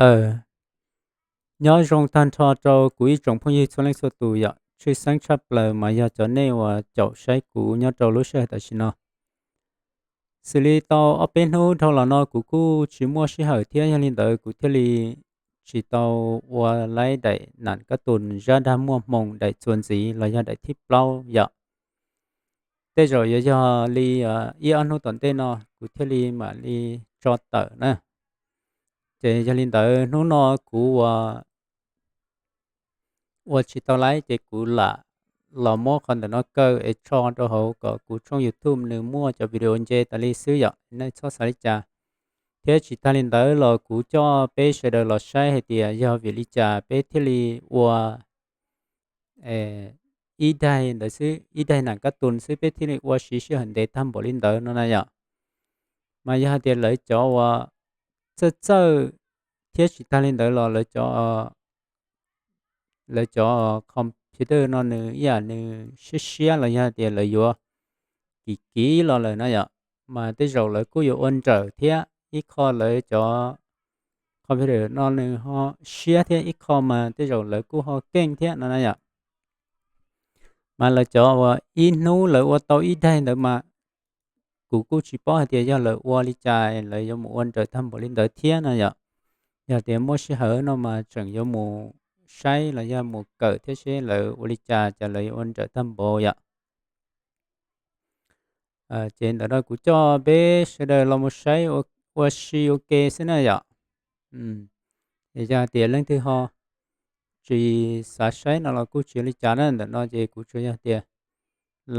Aw, nyob zoo tag nrho rau kuv ib tsoom phooj ywg txhua leej txhua tus yom, tshwj xeeb tshaj plaws mas yog cov nej uas caum saib kuv nyob rau lub sij hawm tam sim no. Xws li tau ob peb hnub dhau los no kuv kuj tsis muaj sij hawm thiab, yog li ntawd kuv thiaj li tsis tau ua laib daim nam kab tus Zab Dag Muaj Hmoo daim txuas ntxiv los yog daim thib plaub yom. Tej zaum yuav yog li ib ob hnub tom ntej no kuv thiaj li mam li tso tawm na. Ces yog li ntawd hnub no kuv ua ua tsis tau laib ces kuv lam los muab qhov ntawm no kaw es tso rau hauv kom kuv tshooj YouTube nws muaj cov video nce tas li xwb yom, nej txhob xav li cas. Thiab tsis tag li ntawd los kuv coj peb sawv daws los saib hais tias yog vim li cas peb thiaj li ua ib daig ntawd xwb, ib daig nam kab tus xwb peb thiaj li ua siv sij hawm ntev tag npaum li ntawd no na yom. Mas yog hais tias lawv cov uas txawj txawj thiab tsis tag li ntawd los lawv cov lawv cov computer no nws ib yam nws siab siab los yog tias lawv yuav kim kim los lawm na yom, mas tej zaum lawv kuj yuav ua nrawm thiab. Ib qho lawv cov computer no nws ho siab thiab, ib qho mas tej zaum lawv kuj ho keej thiab no na yom. Mas lawv cov uas ib hnub lawv ua tau ib daig ntawd mas kuv kuj tsis paub hais tias yog lawv ua li cas lawv yuav mus ua nrawm tag npaum li ntawd thiab no yom. Yog tias muaj sij hawm no mas tseem yuav mus saib los yog mus kawm thiab seb lawv ua li cas ces lawv yuav ua nrawm tag npaum yom. Ces ntawm no kuv coj peb sawv daws los mus saib ua si ua ke xwb na yom. Es yog tias leej twg ho tsis xav saib no los kuj tsis ua li cas na, ntawm no ces kuv tsuas yog tias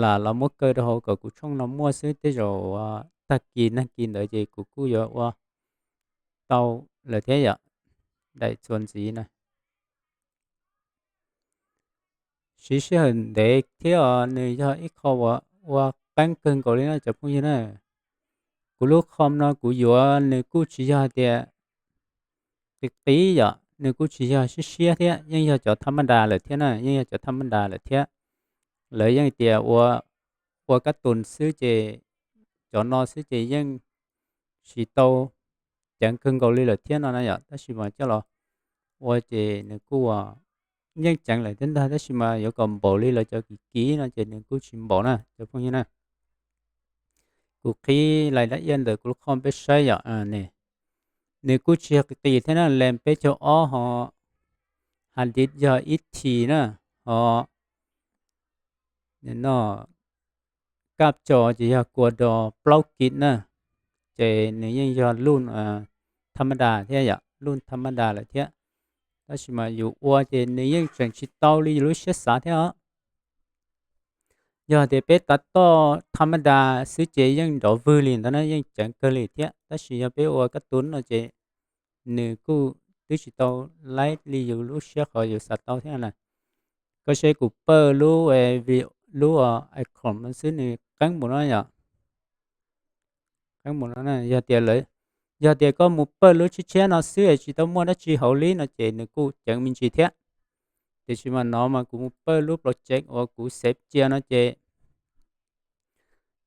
lam los muab kaw rau hauv kom kuv tshooj no muaj xwb, tej zaum tag kis nag kis ntawd ces kuv kuj yuav ua tau lawm thiab yom. Daim txuas ntxiv na siv sij hawm ntev thiab os, nws yog ib qho uas ua qeeb kawg nkaus li no cov phooj ywg na. Kuv lub com no kuv yuav nws kuj tsis yog hais tias qis qis yom, nws kuj tsis yog siab siab thiab, yeej yog cov thab maj das lawm thiab na, yeej yog cov thab maj das lawm thiab. Lawv yeej tias ua kab tus xwb ces cov no xwb ces yeej tsis tau ceev kawg nkaus li lawm thiab no na yom, tab sis mas coj los ua ces nws kuj yeej ceev lawm thiab ntag, tab sis mas yuav kom npaum li lawv cov kim kim no ces nws kuj tsis npaum na cov phooj ywg na. Kuv qhib lais dab iab ntawm kuv lub com peb saib yom, nws kuj tsis yog qis qis thiab na, lem peb caug ob ho, hard disk yog ib T na, ho no kab co ces yog kua do plaub kis na, ces nws yeej yog luj thab maj das thiab yom, luj thab maj das lawm thiab. Tab sis mas yus ua ces nws yeej tseem tsis tau li yus lub siab xav thiab os. Yog tias peb tav toj thab maj das xwb ces yeej nrov vwg li ntawd na, yeej ceev kawg li thiab, tab sis yog peb ua kab tus no ces nws kuj twb tsis tau laib li yus lub siab qhov yus xav tau thiab na. Koj saib kuv pawj lub, lub icon no xwb nws qeeb npaum no yom. Qeeb npaum no, yog tias, yog tias koj mus pawj lub tshiab tshiab no xwb es tsis tau muaj dab tsi hauv li no ces nws kuj ceev me ntsis thiab. Tiam sis mas no mas kuv mus pawj lub project uas kuv xev cia no ces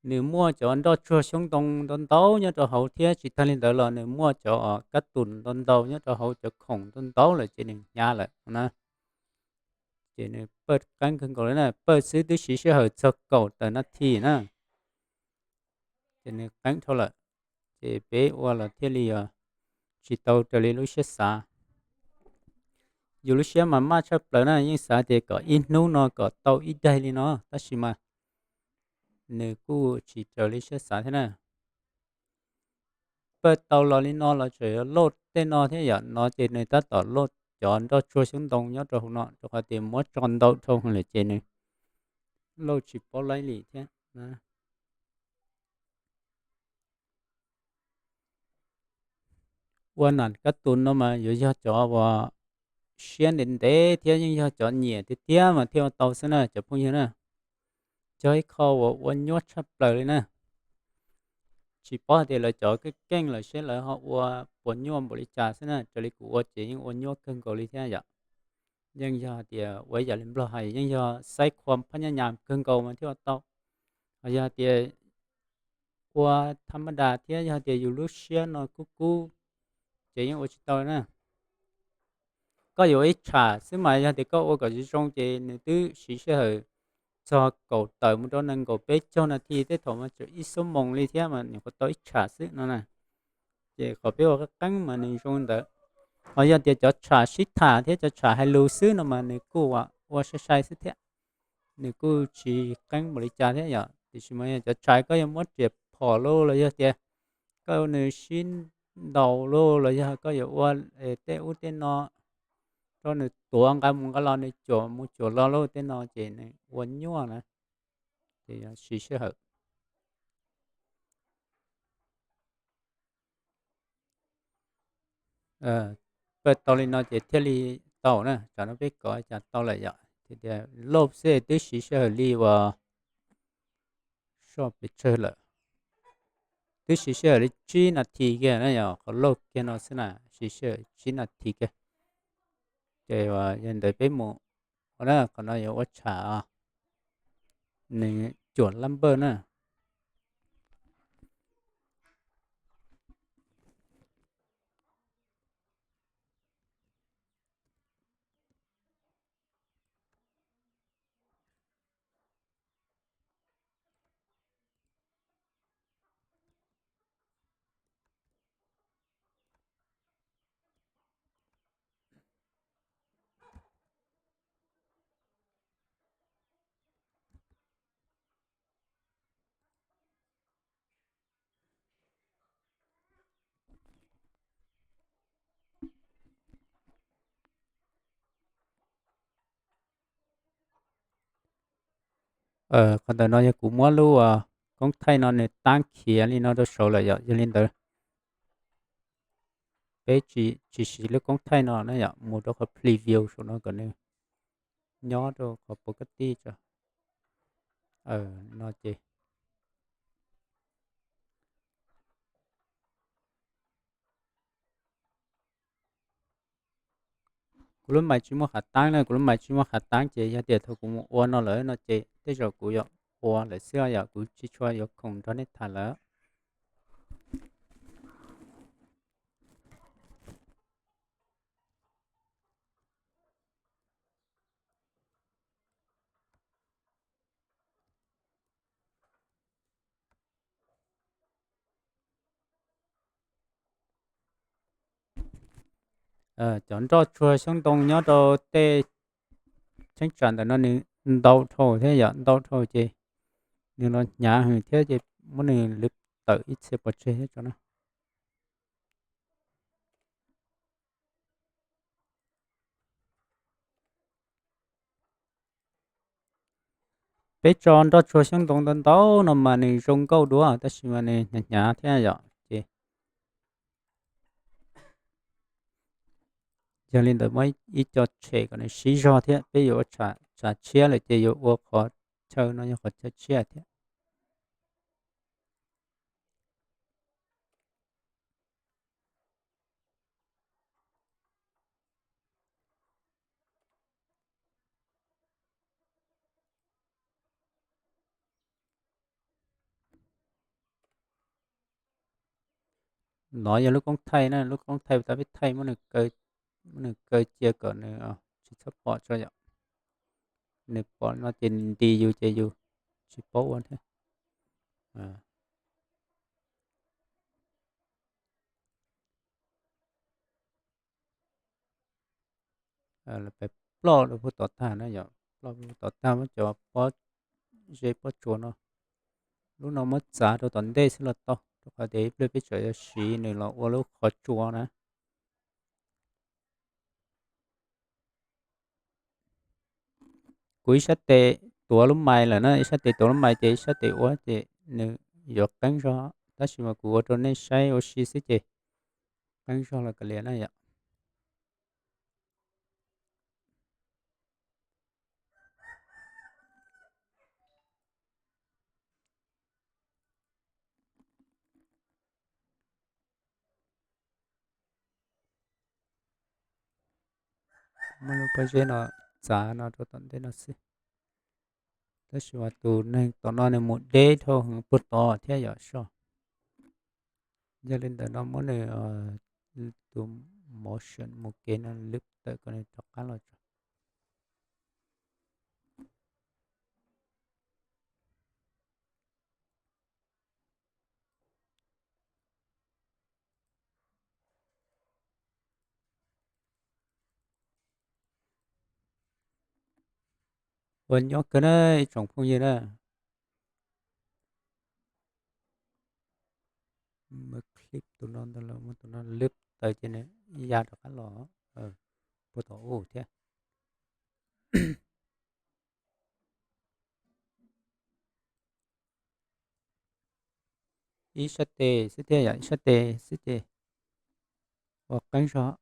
nws muaj cov nroj tsuag xyoob ntoo ntau ntau nyob rau hauv thiab, tsis tag li ntawd los nws muaj cov kab tus ntau ntau nyob rau hauv, cov khoom ntau ntau lawm ces nws hnyav lawm na. Ces nws pawj qeeb kawg nkaus li na, pawj xwb twb siv sij hawm txog kaum tawm nas this na, ces nws qeeb dhau lawm. Ces peb ua los thiaj li tsis tau raws li lub siab xav. Yus lub siab mas maj tshaj plaws na, yeej xav tias kom ib hnub no kom tau ib daig li no, tab sis mas nws kuj tsis raws li siab xav thiab na. Pawj tau los li no los tseem yuav load tej no thiab yom, no ces nws tab tom load cov nroj tsuag xyoob ntoo nyob rau hauv no, rau qhov tias muab tso ntau dhau lawm ces nws load tsis paub laib li thiab. Ua nam kab tus no mas yuav yog cov uas siab ntev ntev thiab yeej yog cov nyiam tiag tiag mas thiaj ua tau xwb na cov phooj ywg na. Yog ib qho uas ua nyuaj tshaj plaws li na. Tsis paub hais tias lawv cov keej keej lawm seb lawv ho ua puas nyuaj npaum li cas xwb na, raws li kuv ua ces yeej ua nyuaj kawg nkaus li thiab yom. Yeej yog hais tias ua ib yam li Nplog hais yeej yog xaib khua phab nyaj nyas kawg nkaus mas thiaj ua tau. Ho yog hais tias ua thab maj das thiab yog hais tias yus lub siab no kub kub ces yeej ua tsis tau na. koj yuav ua ib tsham xwb mas yog tias koj ua kom zoo zoo ces nws twb siv sij hawm txog kaum tawm mus rau nees nkaum peb caug nas this, tej thaum mas tseem ib xuab moos li thiab mas nyuam qhuav tau ib tsham xwb no na. Ces qhov peb ua qeeb qeeb mas nws zoo ntawd. Ho yog tias cov tsham sib tham thiab cov tsham hais lus xwb no mas nws kuj ua sai sai xwb thiab, nws kuj tsis qeeb npaum li cas thiab yom. Tiam sis mas yog cov tsham koj yuav muab riam phom lauj los yog tias koj nws sib ntaus lauj los yog koj yuav ua tej ub tej no rau nws tuav nqa mus nqa los, nws cuam mus cuam los lauj tej no ces nws ua nyuaj na, ces siv sij hawm. Pab tau li no ces thiaj li tau na, tsam no peb kov cas tau lawm yom. Tias lauj xwb twb siv sij hawm li uas soj pes tsawg lawm, twb siv sij hawm li tsib nas this kiag na yom, qhov lauj kiag no xwb na siv sij hawm tsib nas this kiag. Ces yog li ntawd peb mus ua na, qhov no yuav ua tsham, nws cuam lab npawj na. Qhov ntawm no yog kuv muab lub koob thaij no nws tab khiav li no rau saud lawm yom, yog li ntawd peb tsis siv lub koob thaij no na yom, mus rau qhov preview saum no kom nws nyob rau qhov pov kab tij tso. No ces kuv lub mais tsis muaj qhov tab na, kuv lub mais tsis muaj qhov tab ces yog tias thaum kuv mus ua no lawm no ces tej zaum kuv yuav ua lawm xwb yom, kuv tsis tshua yuav khoom nrog nej tham lawm. Cov nroj tsuag xyoob ntoo nyob rau tej cheeb tsam ntawm no nws ntau dhau thiab yom, ntau dhau ces nws los hnyav heev thiab ces muab nws lwv tawm ib txhia pov tseg thiab tso na. Peb tso nroj tsuag xyoob ntoo ntau ntau no mas nws zoo nkauj dua tab sis mas nws hnyav hnyav thiab yom ces yog li ntawd muab ib co tshem kom nws sib zog thiab, peb yuav ua tshav tshiab lawm ces yuav ua qhov chaw no yog qhov chaw tshiab thiab. No yog lub koob thaij na, lub koob thaij tau peb thaij muab nws kaw cia kom nws tsis txhob pom tso yom. Nws pom no ces nws nti yus ces yus tsis paub ua thiab. Peb ploj rau puag tom tag na yom, ploj rau puag tom tag muab cov pob zeb pob tsuas no, lub no muab txav rau tom ntej xwb los tau, rau qhov tias ib pliag peb tsam yuav siv nws los ua lub qhov tsua na. Kuv ib sab tes tuav lub mais lawm na, ib sab tes tuav lub mais ces ib sab tes ua ces nws yuav qeeb zog, tab sis mas kuv ua rau nej saib ua si xwb ces qeeb zog los kav liam na yom. Muab lub pob zeb no txav no rau tom ntej no xwb, tab sis mas tus neeg tom no nws mus deb dhau heev puag tod thiab yom soj. Yog li ntawd no muab nws tus mov Option mus kev no lwb tawm kom nws rov qab los tso. Ua nyob kawg na ib tsoom phooj ywg na. Muab clip tus no ntawd los muab tus no lwb tawm ces nws ya rov qab los puag tom ub thiab. Ib sab tes xwb thiab yom, ib sab tes xwb ces ua qeeb zog.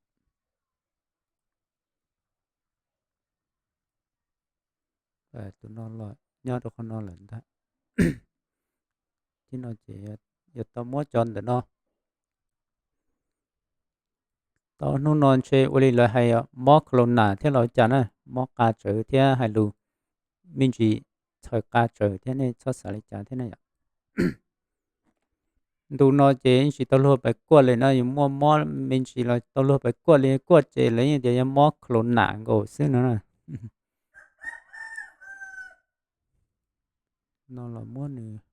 Tus no los nyob rau qhov no lawm ntag. Thiab no ces yuav tau muab cov ntawm no. Tau hnub no ntshe ua li lawv hais mob corona thiab los cas na, mob qa tsawv thiab hais lus me ntsis txhaws qa tsawv thiab, nej txhob xav li cas thiab na yom. Ntu no ces yeej tsis tau luag pais kuaj li no, yus muaj mob me ntsis los tau luag pais kuaj li, kuaj ces lawv yeej tias yog mob corona nkaus xwb no na. No los muab nws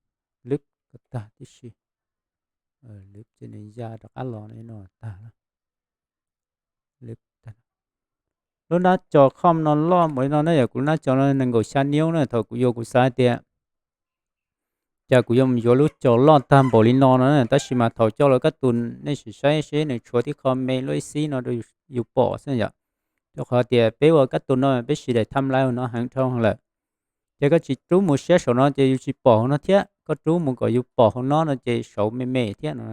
lwb kom tag tib si. Lwb ces nws ya rov qab los no tag. Lub nab co khom no loj npaum li no na yom, kuv lub nab co no nees nkaum xya niub na, thaum kuv yuav kuv xav hais tias cas kuv yuav mus yuav lub co loj tag npaum li no no, tab sis mas thaum coj los kab tus nej sim saib seb nws tshuav tib qho me luaj ib xib no rau yus pom xwb yom. Rau qhov tias peb ua kab tus no peb siv daim tham lais no heev dhau lawm. Ces koj tsis rub mus siab saum no ces yus tsis pom hauv no thiab, koj rub mus kom yus pom hauv no no ces saud me me thiab no.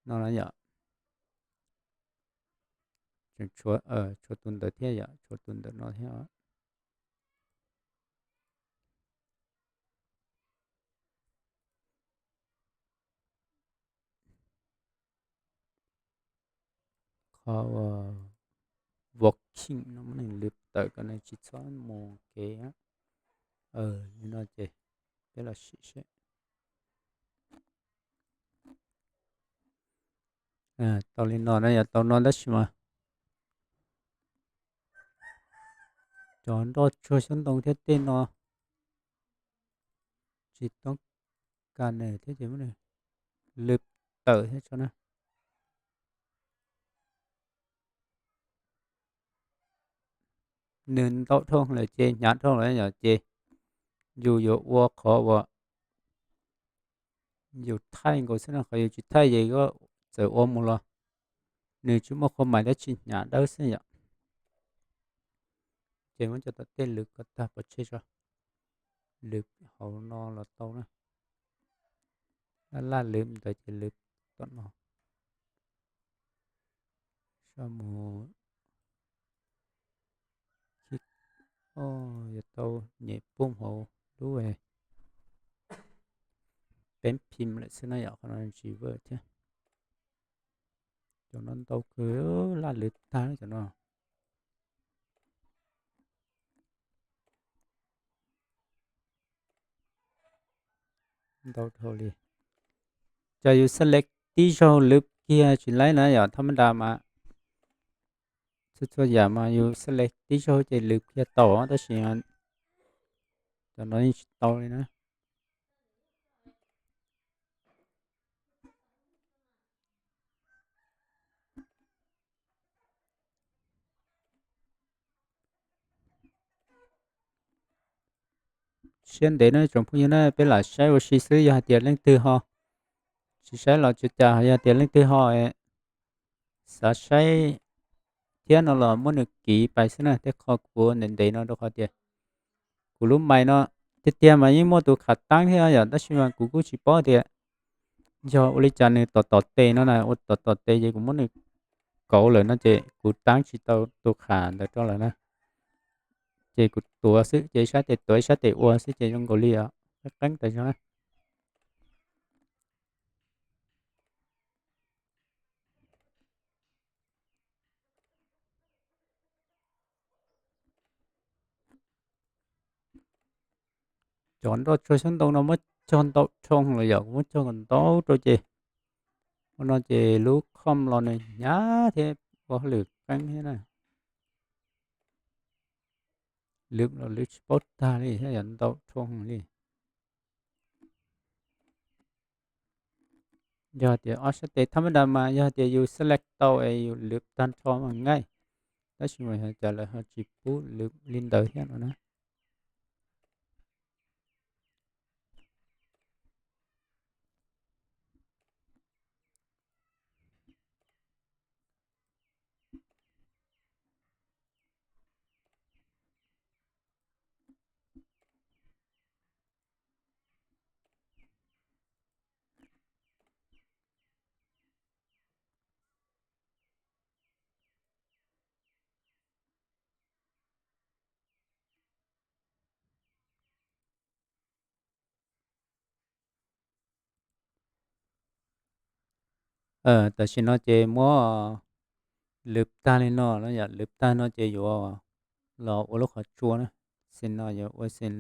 No yom. Tseem tshuav, tshuav tus ntawd thiab yom, tshuav tus ntawm no thiab. Qhov walking no muab nws lwb tawm kom nws tsis txhob mus kev. Li no ces peb los sim seb. Tau li no na yom, tau no tab sis mas cov nroj tsuag xyoob ntoo thiab tej no tsis toob kas nws thiab ces muab nws lwb tawm thiab tso na. Nws ntau dhau lawm ces hnyav dhau lawm yom, ces yus yuav ua qhov uas yus thaij nkaus xwb no, qhov yus tsis thaij ces koj txawm ua mus los nws tsis muaj qhua mais thiab tsis hnyav dawb xwb yom. Ces muab cov tom tej lwb kom tag pov tseg tso, lwb hauv no los tau na. Laj laj lwb ntawd ces lwb tom no. Sab mus, yuav tau nyem pum hauv lub peb phim lawm xwb na yom, qhov no tsis vwm thiab. Cov no ntau kawg, laj lwb tag cov no. Ntau dhau li. Ces yus select tib zaug lwb kiag tsis laib na yom, thaj mab nra mas txhua txhua yam mas yus select tib zaug ces lwb kiag tau, tab sis cov no yeej tsis tau li na. Siab ntev no tsoom phooj ywg na, peb lam saib ua si xwb, yog hais tias leej twg ho tsis saib los tsis cas, yog tias leej twg ho xav saib thiab no los muab nws kiv pais xwb na, tej qho kuv ntev ntev no rau qhov tias kuv lub mais no tiag tiag mas yeej muaj tus qhav taab thiab yom, tab sis mas kuv kuj tsis paub tias yog ua li cas nws tom tom tes no na, ua tom tom tes ces kuv muab nws kauv lawm no ces kuv taab tsis tau tus qhav ntawd rau lawm na. Ces kuv tuav xwb, ces ib sab tes tuav ib sab tes ua xwb ces zoo nkaus li qeeb qeeb tas zog na. Cov nroj tsuag xyoob ntoo no muab cog ntau dhau lawm yom, kuv muab cog kom ntau rau ces ua no ces lub khom los nws hnyav thiab ua hauj lwm qeeb thiab na. Lwm los lwm tsis paub tag li thiab, yog ntau dhau heev li. Yog tias ob sab tes thab mab das mas yog tias yus select tau es yus lwm tag nrho mas ngaij, tab sis mas yog cas lawv ho tsis pub lwm li ntawd thiab no na. Tam sim no ces muab lwm tag li no no yom, lwm tag no ces yuav los ua lub qhov tsua na. Xim no yuav ua xim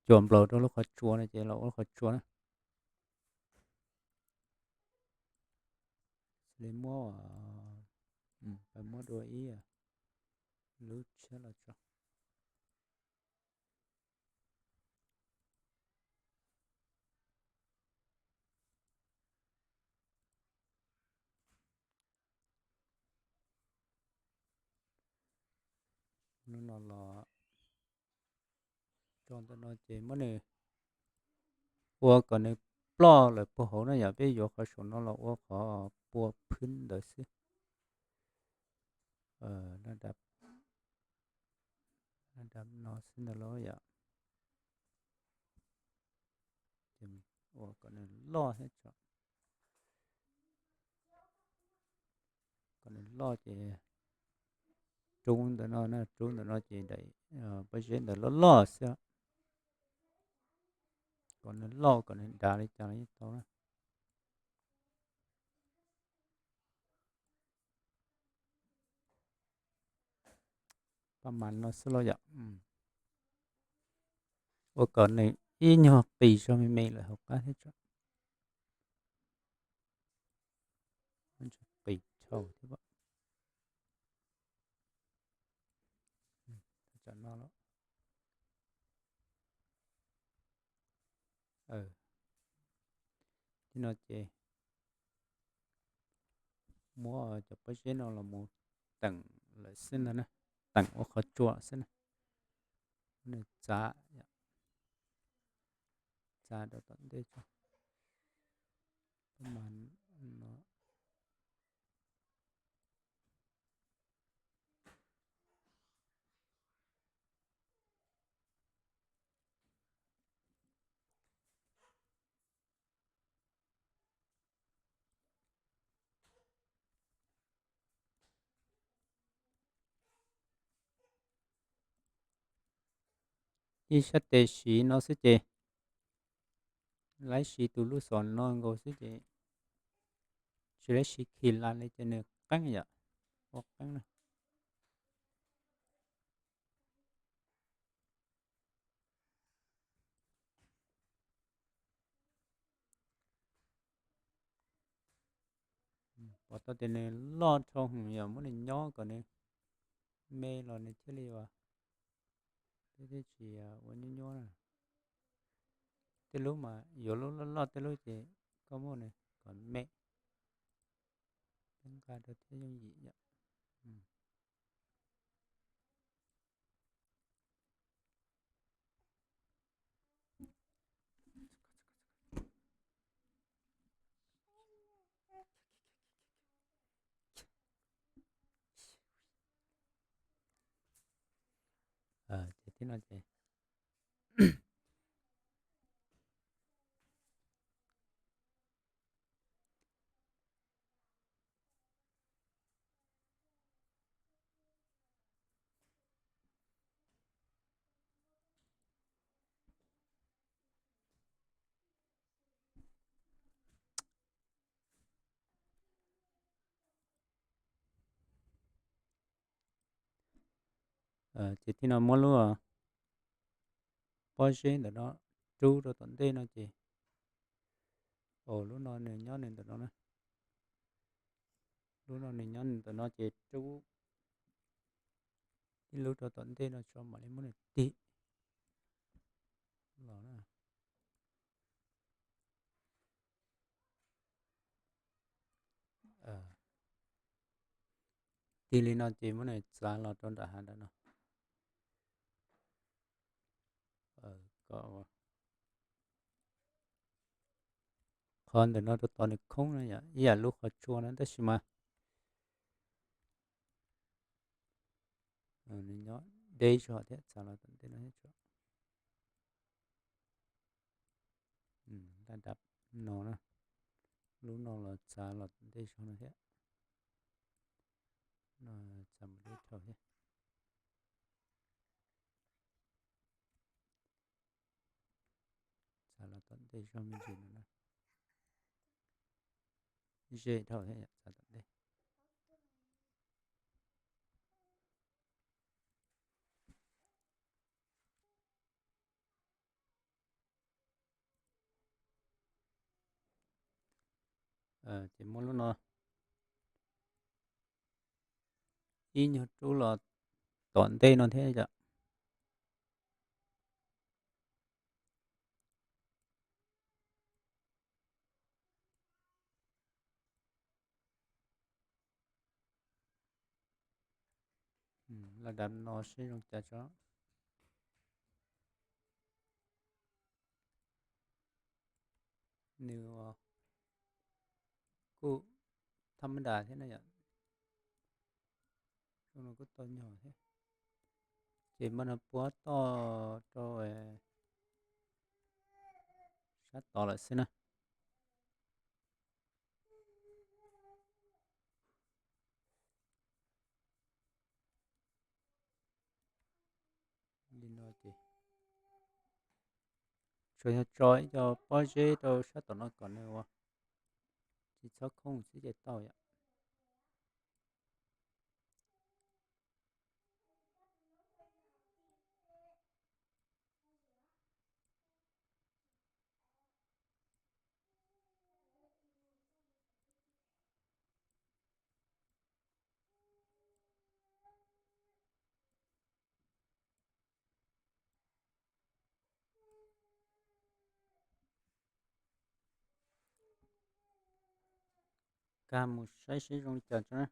cuam nplaum rau lub qhov tsua no ces los ua lub qhov tsua na. Li muab, muab dua ib lub tshiab los tso. Lub no los tso ntawm no ces muab nws ua kom nws ploj lawm puag hauv na yom, peb yuav qhov saum no los ua qhov pua phwb ntawd xwb. Dam no xwb ntawd los yom. Ua kom nws loj thiab tso. Kom nws loj ces rub ntawm no, rub ntawm no ces daim pob zeb ntawd loj loj xwb. Kom nws loj kom nws dav li cas los yeej tau na. Paj mas no xwb los yom. Ua kom nws ib nyuag qis zog me me lawm hauv qab thiab tso. Qis dhau thiab. Tam no los, tib no ces muab cov pob zeb no los mus teem lawm xwb ntag na, teem ua qhov tsua xwb na. Nws txav, txav rau tom ntej tso. Paj mas no. Ib sab tes siv no xwb ces, laib siv tus lub xos no nkaus xwb ces, tsis laib siv khi las li ces nws qeeb yom, ua qeeb na. Pom tau tias nws loj dhau heev, yog muab nws nyob kom nws me los nws thiaj li ua, thiaj tsis ua nyuab nyuab na. Tej lub mas yuav lub loj loj, tej lub ces koj muab nws kom me, peb nqa rau thiaj yooj yim yom. Ces tib no ces Ces tib no muab lub pob zeb ntawm no rub rau tom ntej no ces, lub no nws nyob nws ntawm no na. Lub no nws nyob ntawm no ces rub ib lub rau tom ntej no tso mam li muab nws tig los na. Tig li no ces muab nws txav los rau nram hav ntawm no. Qhov ntawm no rau tod nws khoob no yom, ib yam lub qhov tsua na tab sis mas nws nyob deb zog thiab, txav los tom ntej no thiab tso. Dab dab no na, lub no los txav los tom ntej zog no thiab. No txav mus deb dhau thiab. Txav los tom ntej zog me ntsis no na. Ze dhau thiab yom, txav tom ntej. Ces muab lub no ib nyuag rub los tom ntej no thiab yom. Los dam no seb zoo cas tso. Nws kuj thab mab das thiab na yom. Zoo no kuj tau nyog thiab. Ces npaj no puab toj rau sab tod lawm xwb na. Li no ces tsuas yog tso ib co pob zeb rau sab tom no kom nws ua tsis txhob khoob xwb ces tau yom. Kag mus saib seb zoo li cas tso na.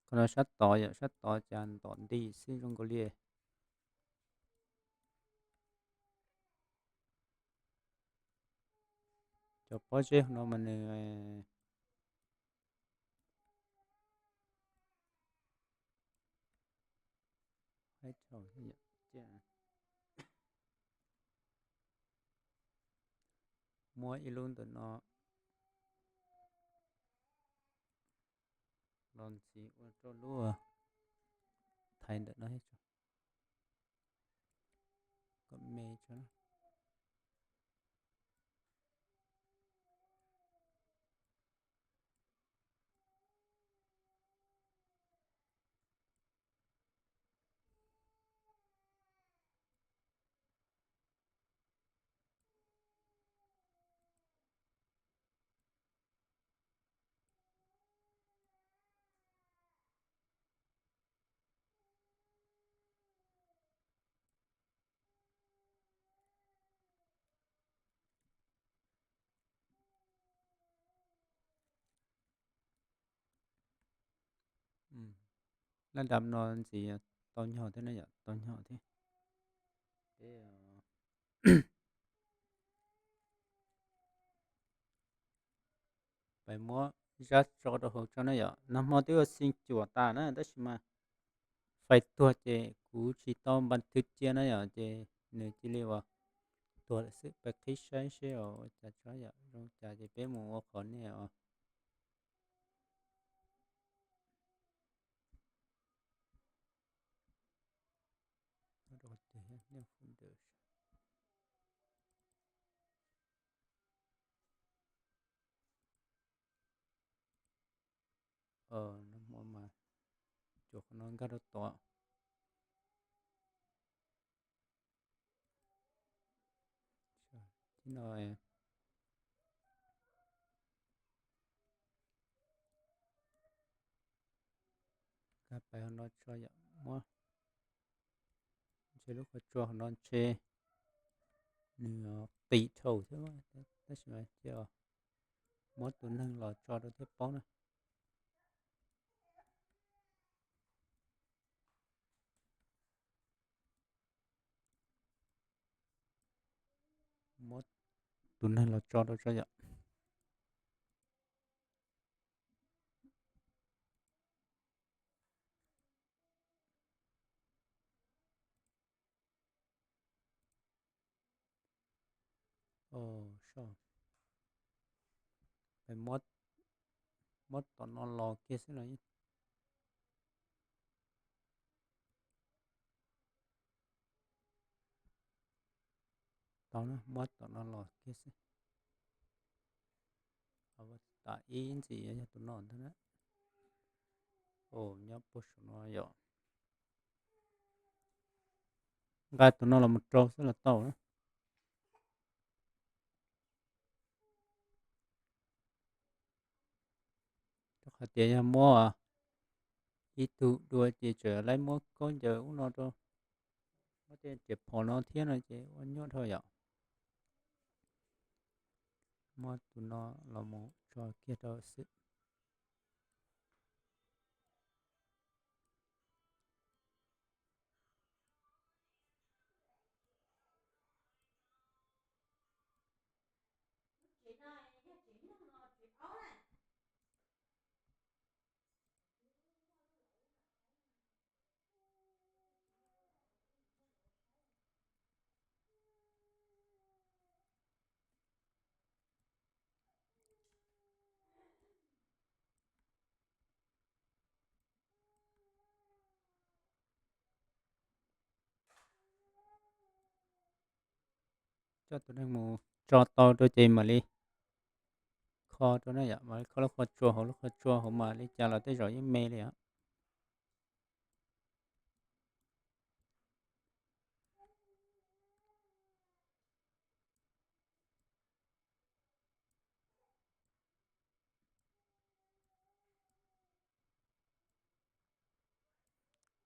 Qhov no sab tod yom, sab tod cas ntom nti xwb zoo nkaus li. Cov pob zeb no mas nws muab ib lub ntawm no los ntxiv ua rau lub thaiv ntawm no thiab tso, kom me tso. Laj dam no ntxiv tau nyog thiab na yom, tau nyog thiab. Peb muab zab tso rau hauv tso na yom. Nag hmo twb ua xi cuam tas na tab sis mas fais tuag ces kuv tsis tau npas thwv cia na yom, ces nws cia li ua tuag lawm xwb. Peb qhib saib seb ua cas tso yom, zoo cas ces peb mus ua qhov nej os. Nws mas cuam qhov no nkag rau tod. Tib no nkag pais hauv no tso yom, muab ntshe lub qhov tsua hauv no ntshe nws qis dhau thiab, tab sis mas cia muab tus neeg los tso rau thiaj paub na. Muab tus neeg los tso rau tso yom. Muab tom no los kiag xwb los. Tau, muab tom no los kiag xwb. Tas ib ntxim yog tus no ntag na. Nyob puag saum no yom. Nqa tus no los mus rau xwb los tau na. Rau qhov tias yog muab ib tug dua ces tseem laib muab khaub ncaws ub no rau, muab tej riam phom no thiab no ces ua nyuaj dhau yom. Muab tus no los mus tso kiag rau xwb. Coj tus neeg mus tso tau rau ces mam li kho rau na yom, mam li kho lub qhov tsua hauv, lub qhov tsua hauv mam li cas los tej zaum yeej me li os.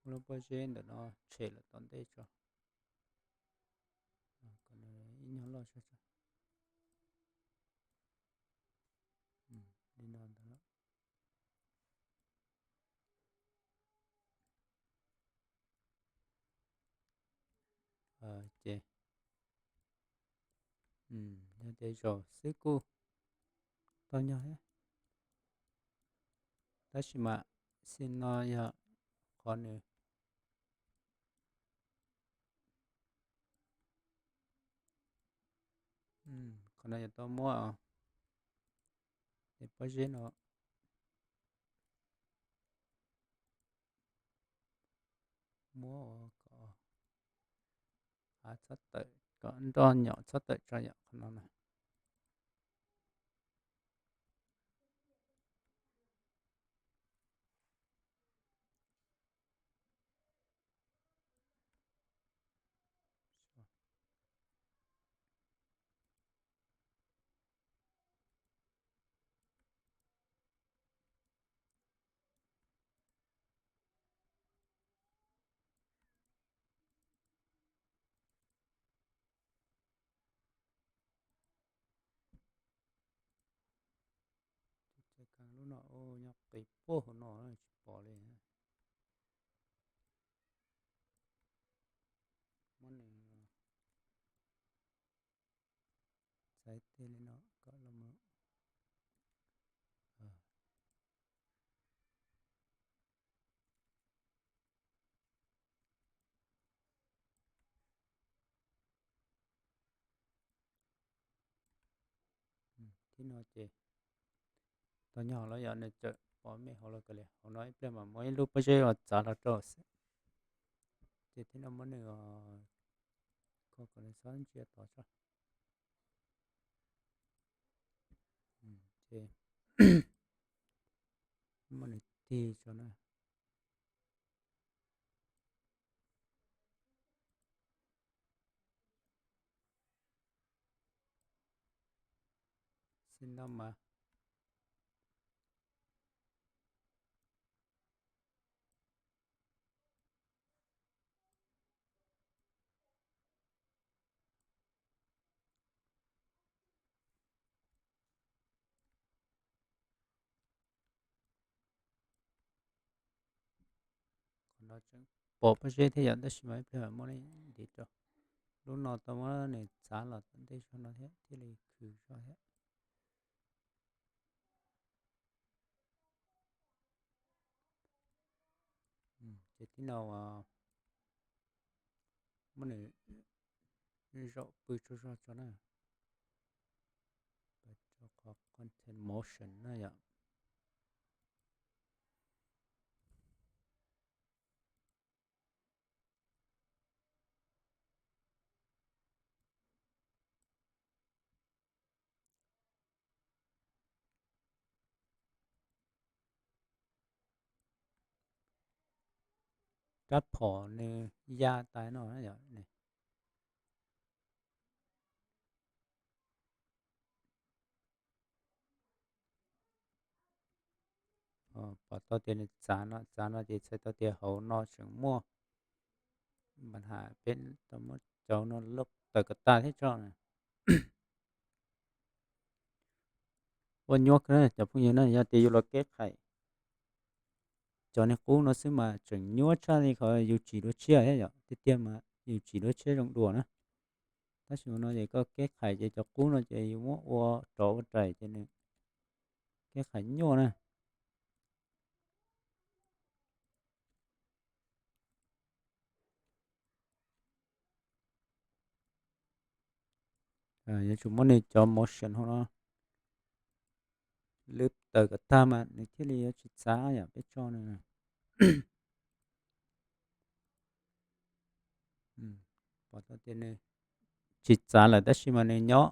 Lub pob zeb ntawm no tshem lawm tom ntej tso. Ib nyuag loj tso. Li no ntag. Ces yog tias zaum xwb kuj tau nyog thiab, tab sis mas xim no yog qhov nws, qhov no yog tau muab os, es pob zeb no muab ua kom av txhob tawm, kom nroj nyom txhob tawm tso yom, qhov no na. Lub no nyob qis puag hauv no tsis pom li. Muab nws txav tej li no kom los mus. Thib no ces tau nyog los yog nws tseem pom me hauv los kav liam, hauv no ib pliag mas muab ib lub pob zeb los txav los rau xwb. Ces thib no muab nws kho kom nws txhob ntsia tod tso. Ces muab nws tig tso na. Xib no mas Qhov no tseem pom pob zeb thiab yom, tab sis mas ib pliag mam muab ntiv rau. Lub no tau muab nws txav los tom ntej zog no thiab thiaj li khwv zog thiab. Ces tib no muab nws zaum pw tsaug zog tso na. Rau qhov content motion na yom. Rab phom nws ya tas no yom. Pom tau tias nws txav no, txav no ces txhais tau tias hauv no tseem muaj npa has peb tau muab cov no loj tawm kom tas thiab tso na. Ua nyuaj kawg cov phooj ywg na, yog tias yus los keb qhais cov niag qub no xwb mas tseem nyuaj tshaj li qhov yus tsim dua tshiab thiab yom. Tiag tiag mas yus tsim dua tshiab zoo dua na, tab sis no ces koj keb qhais ces cov qub no ces yus muab ua rov ua rais ces nws keb qhais nyuaj na. Yuav tsum muab nws cov motion hauv no lwb tawm kom tag mas nws thiaj li yuav tsis txav yom, peb tso nws. Pom tau tias nws tsis txav lawm tab sis mas nws nyob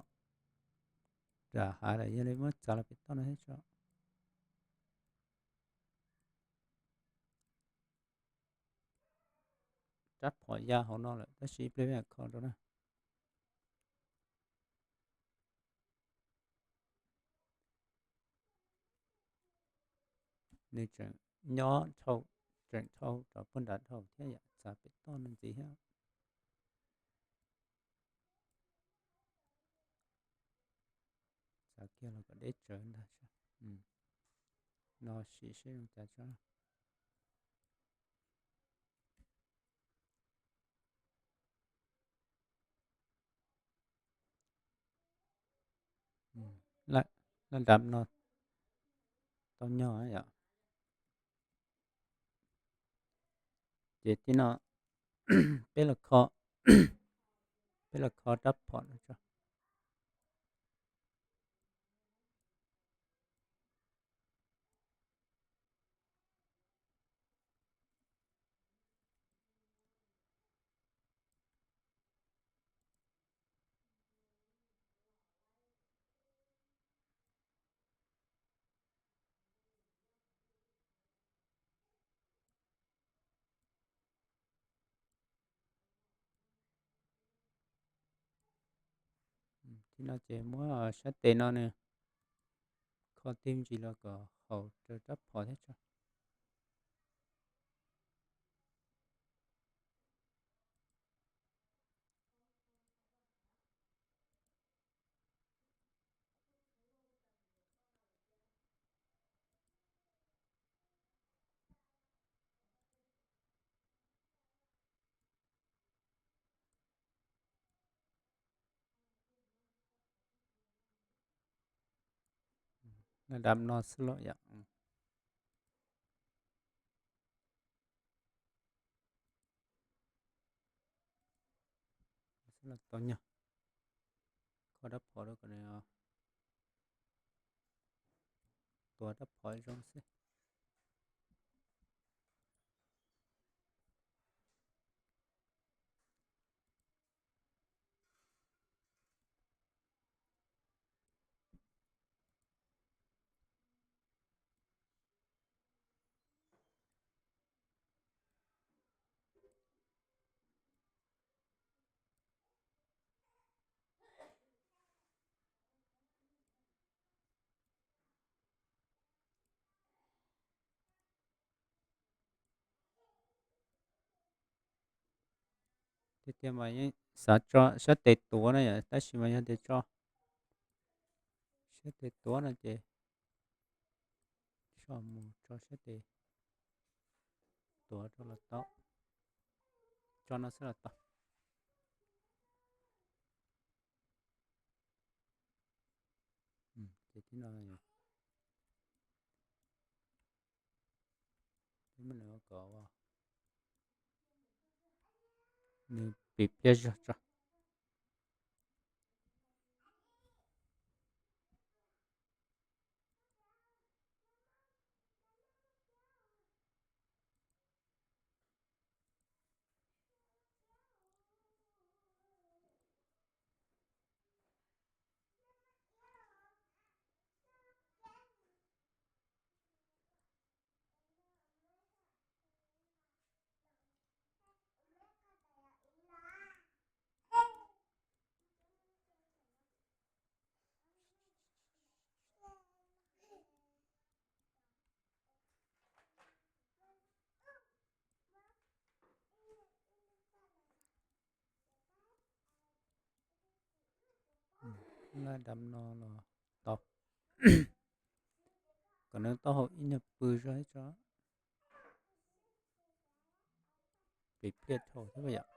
nram hav lawm, yog li muab txav los pem toj no thiab tso. Rab phom ya hauv no lawm tab sis ib pliag peb mam kho rau na. Nws tseem nyob dhau, tseem dhau rau puag nrad dhau thiab yom, txav pem toj no ntxiv thiab. Txav kiag los kom deb tsawv ntag. No sim seb zoo cas tso. Laj dam no tau nyog yom. Ces tib no peb los kho, peb los kho rab phom no tso. Tib no ces muab sab tes no nws kho tig ntsis los kom haum rau rab phom thiab tso. Laj dam no xwb los yom. Xwb los tau nyog. Kho rab phom rau kom nws tuav rab phom zoo xwb. Tiag tiag mas yeej xav tso sab tes tuav na yom, tab sis mas yog tias tso sab tes tuav no ces tso mus tso sab tes tuav rau los tau, tso no xwb los tau. Ces tib no, tib no kom nws pim pliag zog tso. Laj dam no los tau, kom nws taub hau ib nyuag pw zog ib tso. Pim pliag dhau thiab yom.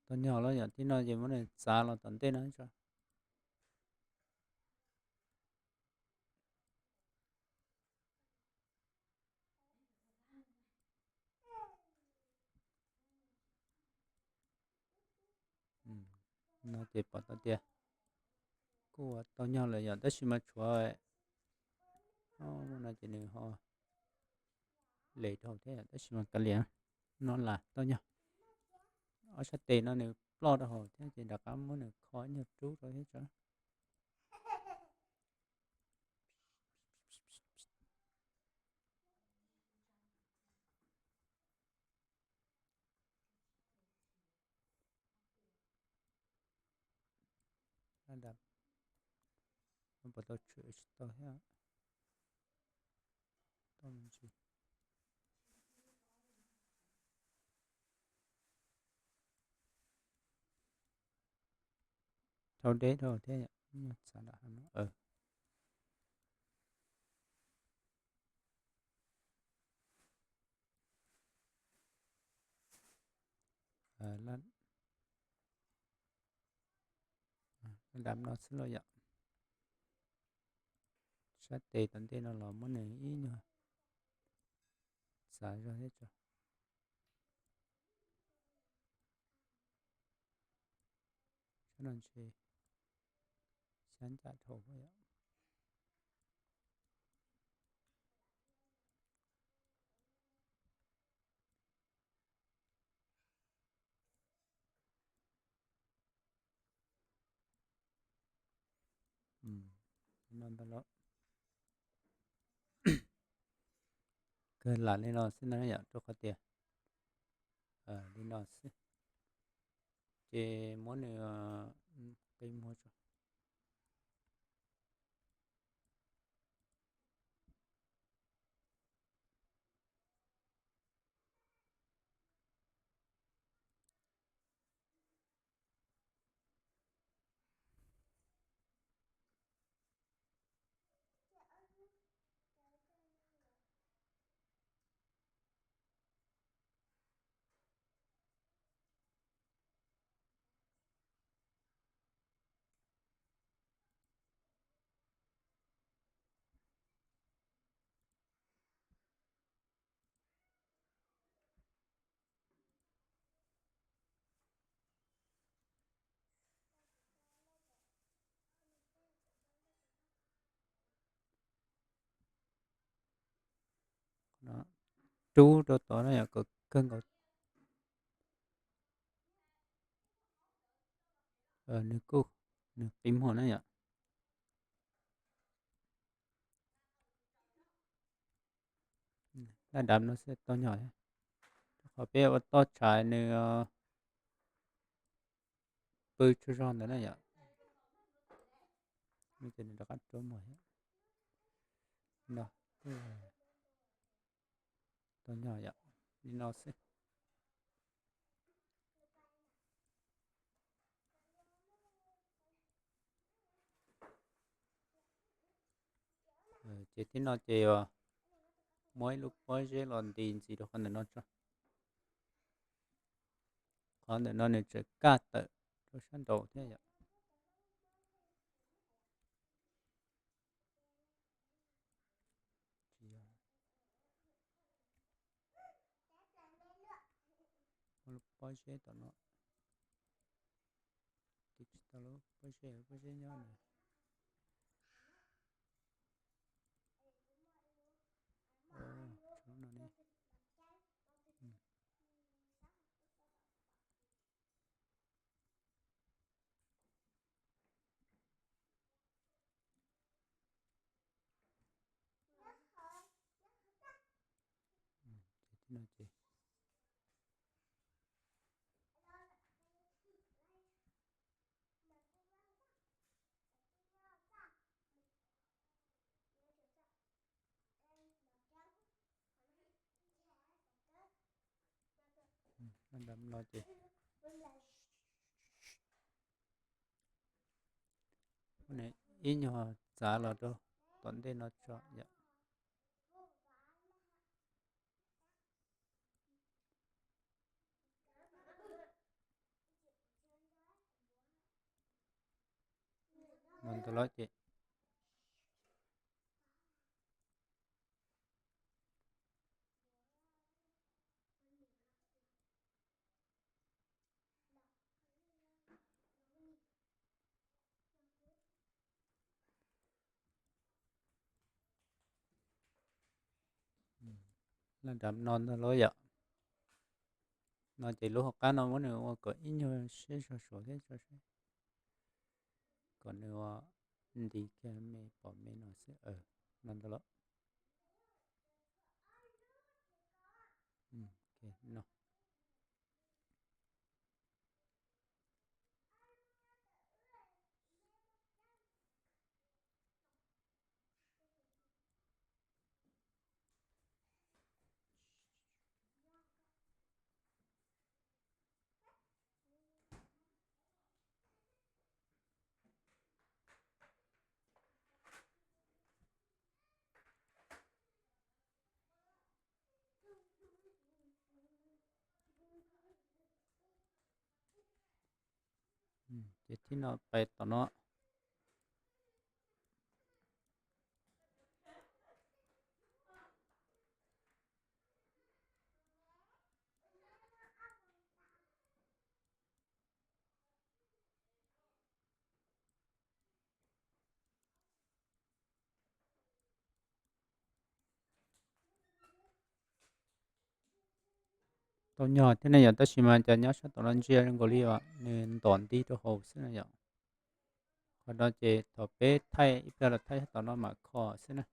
Tau nyog lawm yom, tib no ces muab nws txav los tom ntej no tso. No ces pom tau tias kuj ua tau nyog lawm yom, tab sis mas tshuav no ces nws ho les dhau thiab, tab sis mas kav liam, no lam tau nyog. Ob sab tes no nws ploj rau hauv thiab ces rov qab muab nws kho ib nyuag rub rau thiab tso. Dam, puas tau tshwm tsis tau thiab. Tau me ntsis. Dhau deb dhau thiab, txav lam no. Dam no xwb los yom. Sab tes tom ntej no los muab nws ib nyuag txav zog thiab tso. Sab no ntshe xyab ncaj dhau yom. No ntau lawm. Kawg lam li no xwb na yom, rau qhov tias li no xwb. Ces muab nws qi muag tso. Rub rau tod na yom, kom kawg nkaus. Nws kuj, nws qi muag na yom. Laj dam no xwb tau nyog thiab, rau Ho peb ua toj tshais nws pw tsaug zog ntawd na yom. Ces nws rov qab rua muag no. Tau nyog yom, li no xwb. Ces thib no ces yuav muab ib lub pob zeb los nti ntxiv rau qhov ntawm no tso. Qhov ntawm no nws tseem kaj tawm rau sab nraud thiab yom. Pob zeb tom no, tiv tsis tau lub pob zeb, pob zeb nyob no. Ib nyuag txav los rau tom ntej no tso yom. No ntawd los ces Laj nram no ntag lauj yom. No ces lub hauv qab no muab nws ua kom ib nyuag siab zog suav thiab tso seb kom nws ua nti kiag me pom me no xwb. No ntag lauj. Ces thib no pais tom no. Tau nyog thiab ne yom, tab sis mas cas nyob sab tom no ntsia nkaus li os, nws ntom nti rau hauv xwb na yom. Qhov no ces thaum peb thaij ib pliag los thaij sab tom no mam kho xwb na.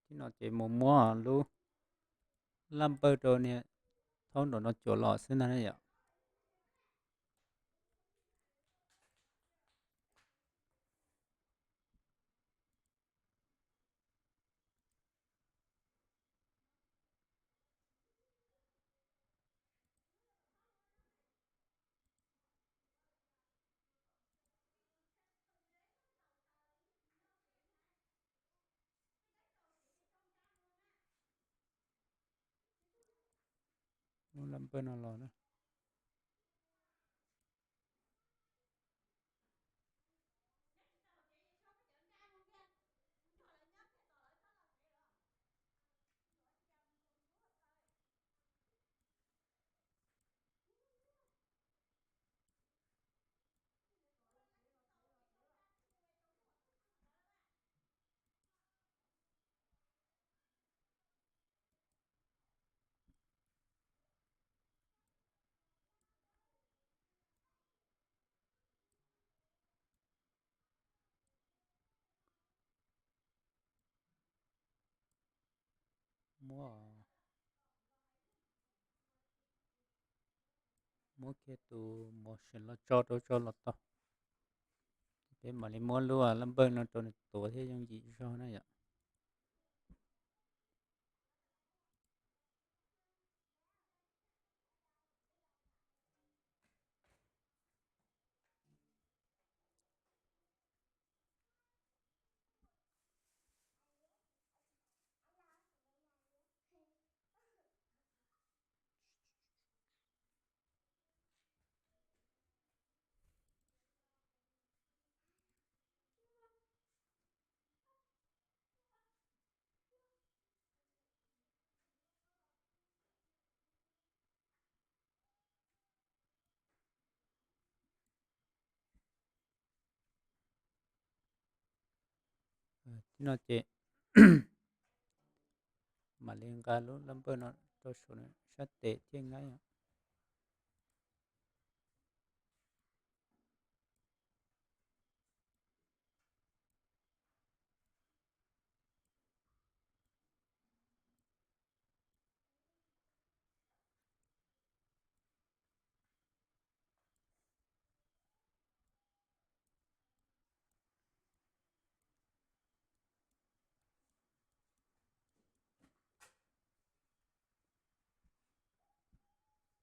Thib no ces mus muab lub laj npawj rau niag thaub nraum no cuam los xwb ntag na yom. Lub laj npawj no los na. muab, muab kiag tus motion los tso rau tso los tau. Peb mam li muab lub lab npawj no rau nws tuav thiab yooj yim zog na yom. Tib no ces mam li nqa lub lab npawj no rau saum sab tes thiaj nqaib.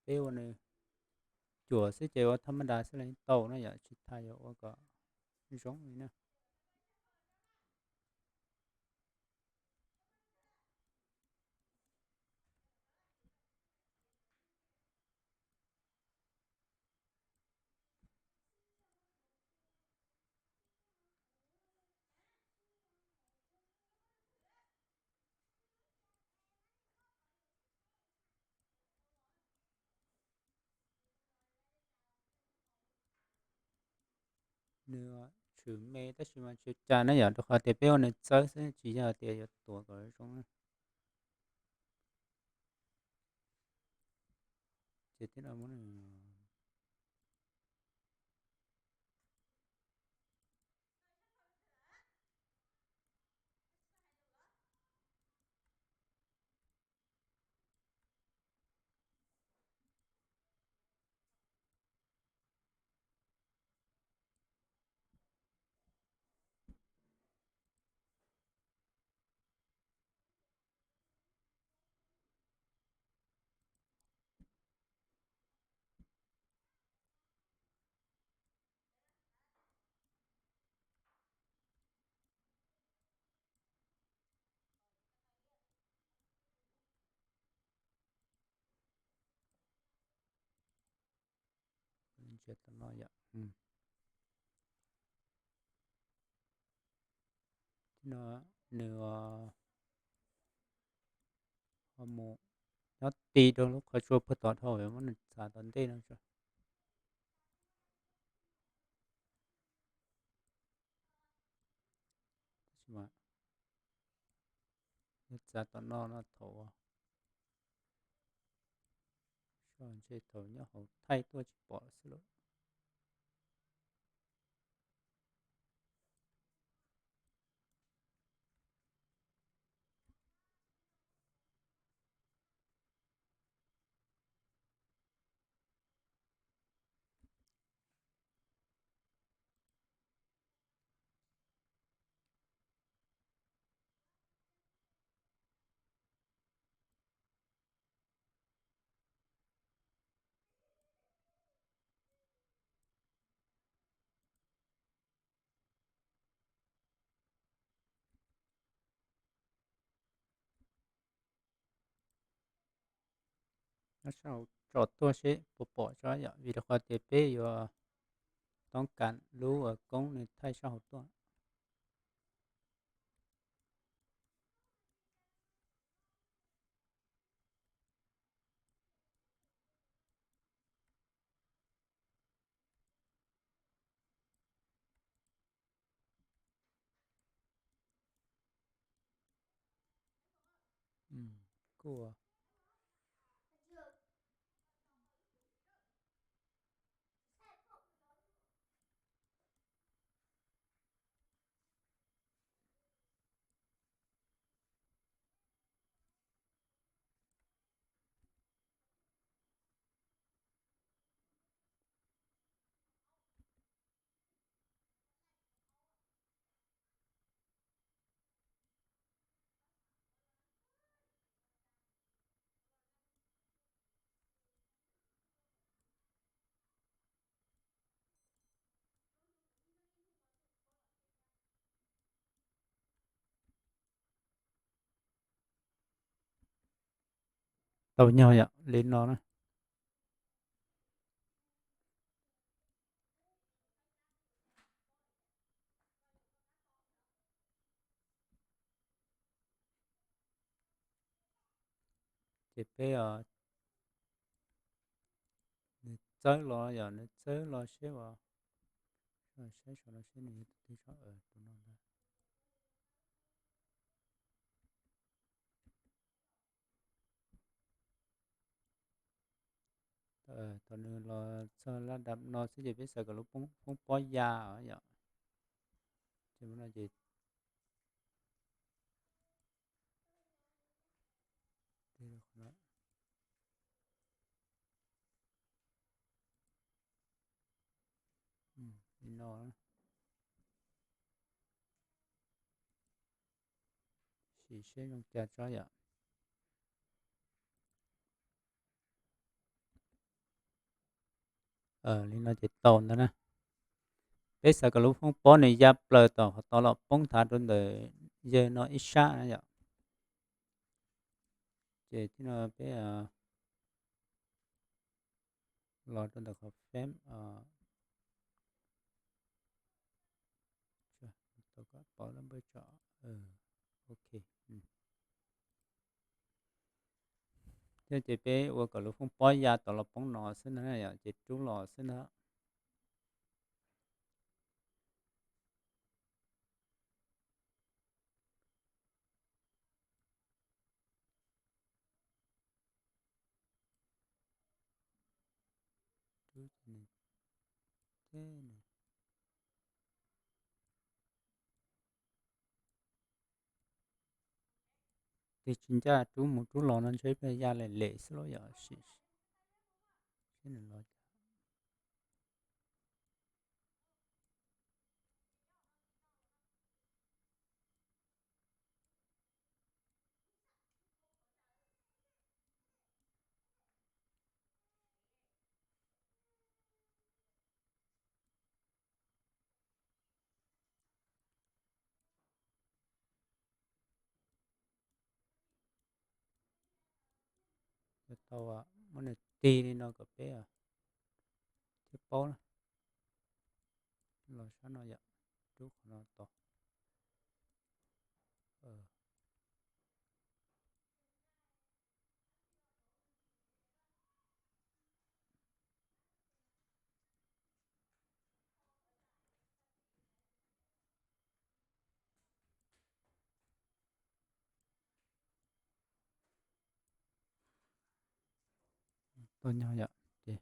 Peb ua nws cuam xwb ces ua thaj maj das xwb los tau no yom, tsis tas yuav ua kom zoo li na. Nws tshwm me tab sis mas tsis ua cas na yom, rau qhov tias peb ua nws txawb xwb tsis yog tias yuav tuav kom zoo. Ces tib no muab Ntsia tom no yom. Tib no nws ho mus nyob ti rau lub qhov tsua puag tom dhau, muab nws txav tom ntej no tso. Tab sis mas nws txav tom no no thaum, ntshe thaum nyob hauv thaij tuaj tsis pom xwb lauj. Nyob sab hauv tso tuaj seb puas pom tso yom, vim rau qhov tias peb yuav toob kas lub koob nws thaij sab hauv tuaj. Kuj Tau nyog yom, li no na. Ces peb, nws txawb los yom, nws txawb los seb as, saib saum no seb nws yog tus twg tso, tus no ntag. Thaum nws los txog lab dam no xwb ces peb xav kom lub foob pob ya yom. Ces no ces li no, sim seb zoo cas tso yom. Li no ces tau ntag na. Peb xav kom lub foob pob nws ya plaws tom qhov tod los poob thav rau ntawm yawg no ib sab na yom. Ces tib no peb los rau ntawm qhov feb, tau kom pauv lub npawj tso. Ok. Thiab ces peb ua kom lub foob pob ya tom los poob no xwb ntag, ces rub los xwb ntag. Tig tsis ncaj, rub mus rub los no ntshe peb ya lem lem xwb los yom. Seb nws los. Tau, muab nws tig li no kom peb thiaj paub na. Los sab no yom, rub qhov no tos. Tau nyog yom, ces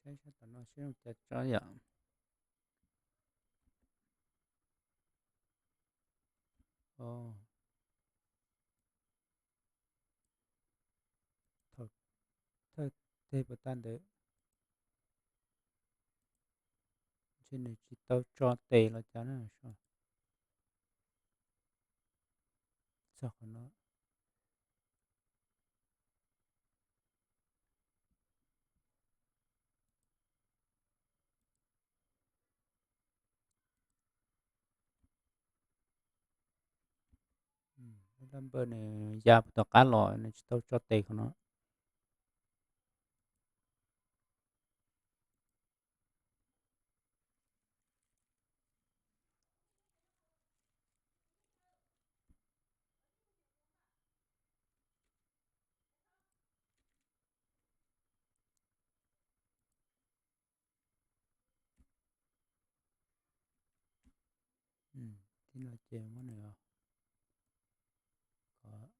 Saib sab tom no seb zoo cas tso yom. Thawj teg puas tag ntawd, ntshe nws tsis tau tso tes los cas na. Txog qhov no. Lub npawj nws ya puag tom qab los nws tsis tau tso tes qhov no. Tib no ces muab nws, kom,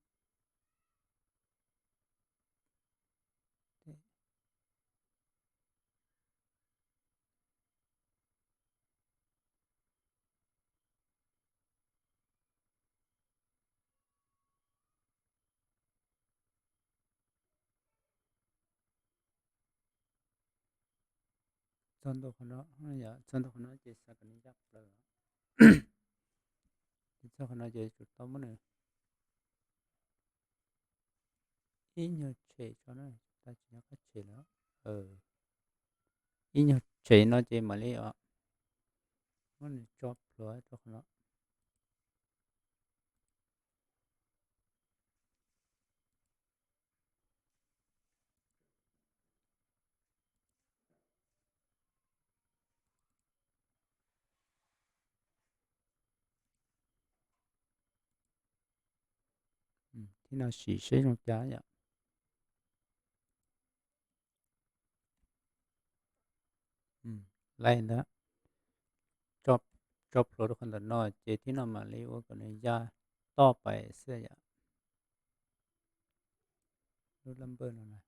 txog ntua qhov no, yog txog ntua qhov no ces xav kom nws ncaj plaws. Ces txog qhov no ces tsum tau muab nws ib nyuag tshem tso na, tab tsis nyob qab tshem lawm. Ib nyuag tshem no ces mam li muab nws tso plhuav rau qhov no. Thib no sim seb zoo cas yom. Laij ntag, tso plhuav rau qhov ntawm no ces thib no mam li ua kom nws ya toj pais xwb yom. Lub lab npawj no na.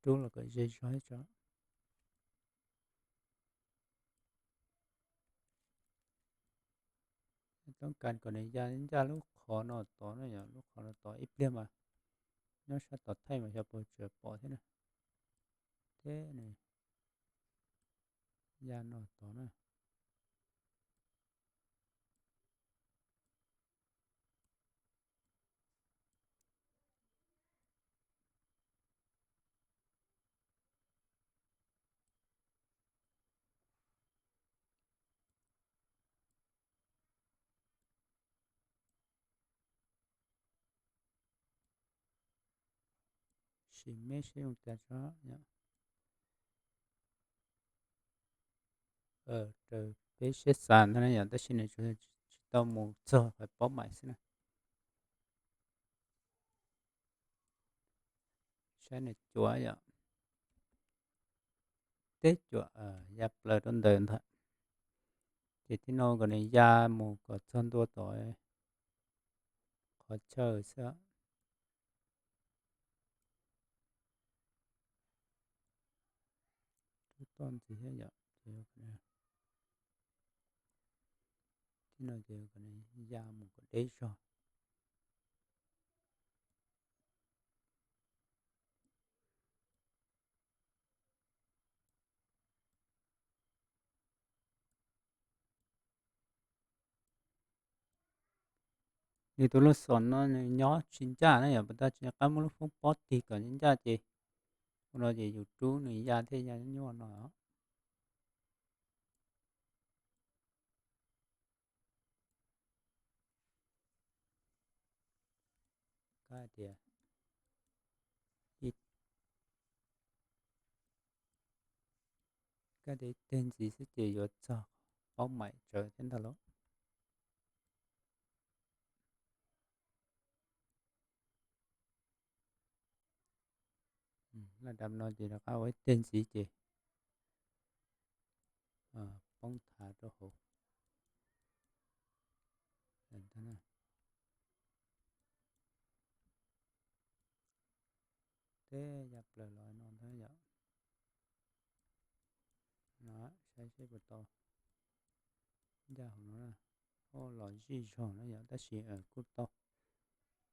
Rub los kom ze zog tso. Toob kas kom nws ya ncaj lub qhov no tod na yom, lub qhov no tod ib pliag mas nyob sab tom thaij mas xyov puas tseem pom thiab na. Thiab nws ya no tod na. Sim meb seb zoo cas tso. Raws peb siab xav ntag na yom, tab sis nws tsis tau mus txog qhov paub mais xwb na. Saib nws cuam yom. Teb cuam ya plaws rau ntawm ntag. Ces thib no kom nws ya mus kom txog ntua tom qhov chaw xwb. Toj ntxiv thiab yom. Thib no ces kom nws ya mus kom deb zog. Nws tus lub xom no nws nyob tsis ncaj na yom, puas tas tsis nco qab muab lub foob pob tig kom ncaj ces ua no ces yus rub nws ya thiaj ya nyuaj no. Kab tias, kab tias ib teg ntxiv xwb ces yuav txog paub maim tsawv thiab ntag lauj. Laj dam no ces rov qab ua ib teg ntxiv ces poob thav rau hauv. Teb ya plaws los no ntag yom. No, saib seb puas tau ncaj hauv no na. Los zij zog na yom, tab sis kuj tau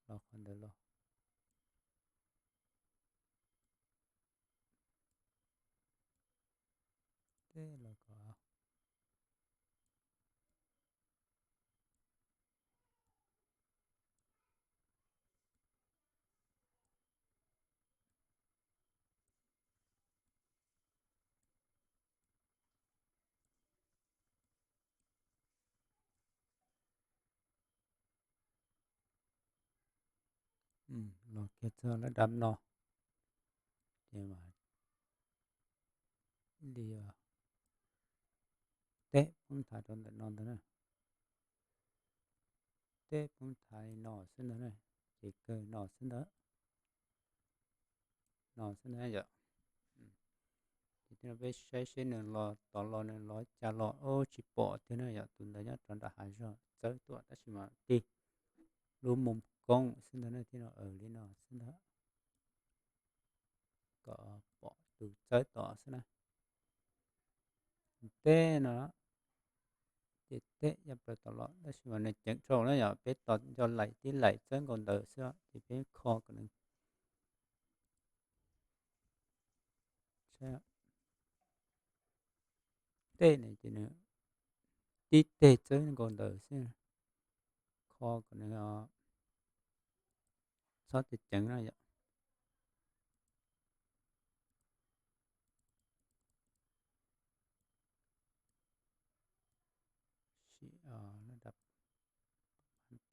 los qhov ntawd los. Teb los kom Los kiag txog laj dam no ces mam li teb poob thav rau ntawm no ntag na. Teb poob thav li no xwb ntag na, ces kawg no xwb ntag. no xwb na yom. Ces peb saib seb nws los tod los nws los cas los, tsis pom tiag na yom. Tus ntawd nyob rov nram hav zog txawb tuaj tab sis mas tig lub mus koob xwb ntag na, thiab no li no xwb ntag. Kom pom tus txawb tod xwb na. Tej no, ces tej yaj plaws tod los tab sis mas nws ceev dhau na yom, peb tos nco laim tib laim txawb nkaus ntawd xwb ces peb kho kom nws tej ne ces nws tib teg txawb nkaus ntawd xwb, kho kom nws txhob ceev ceev na yom.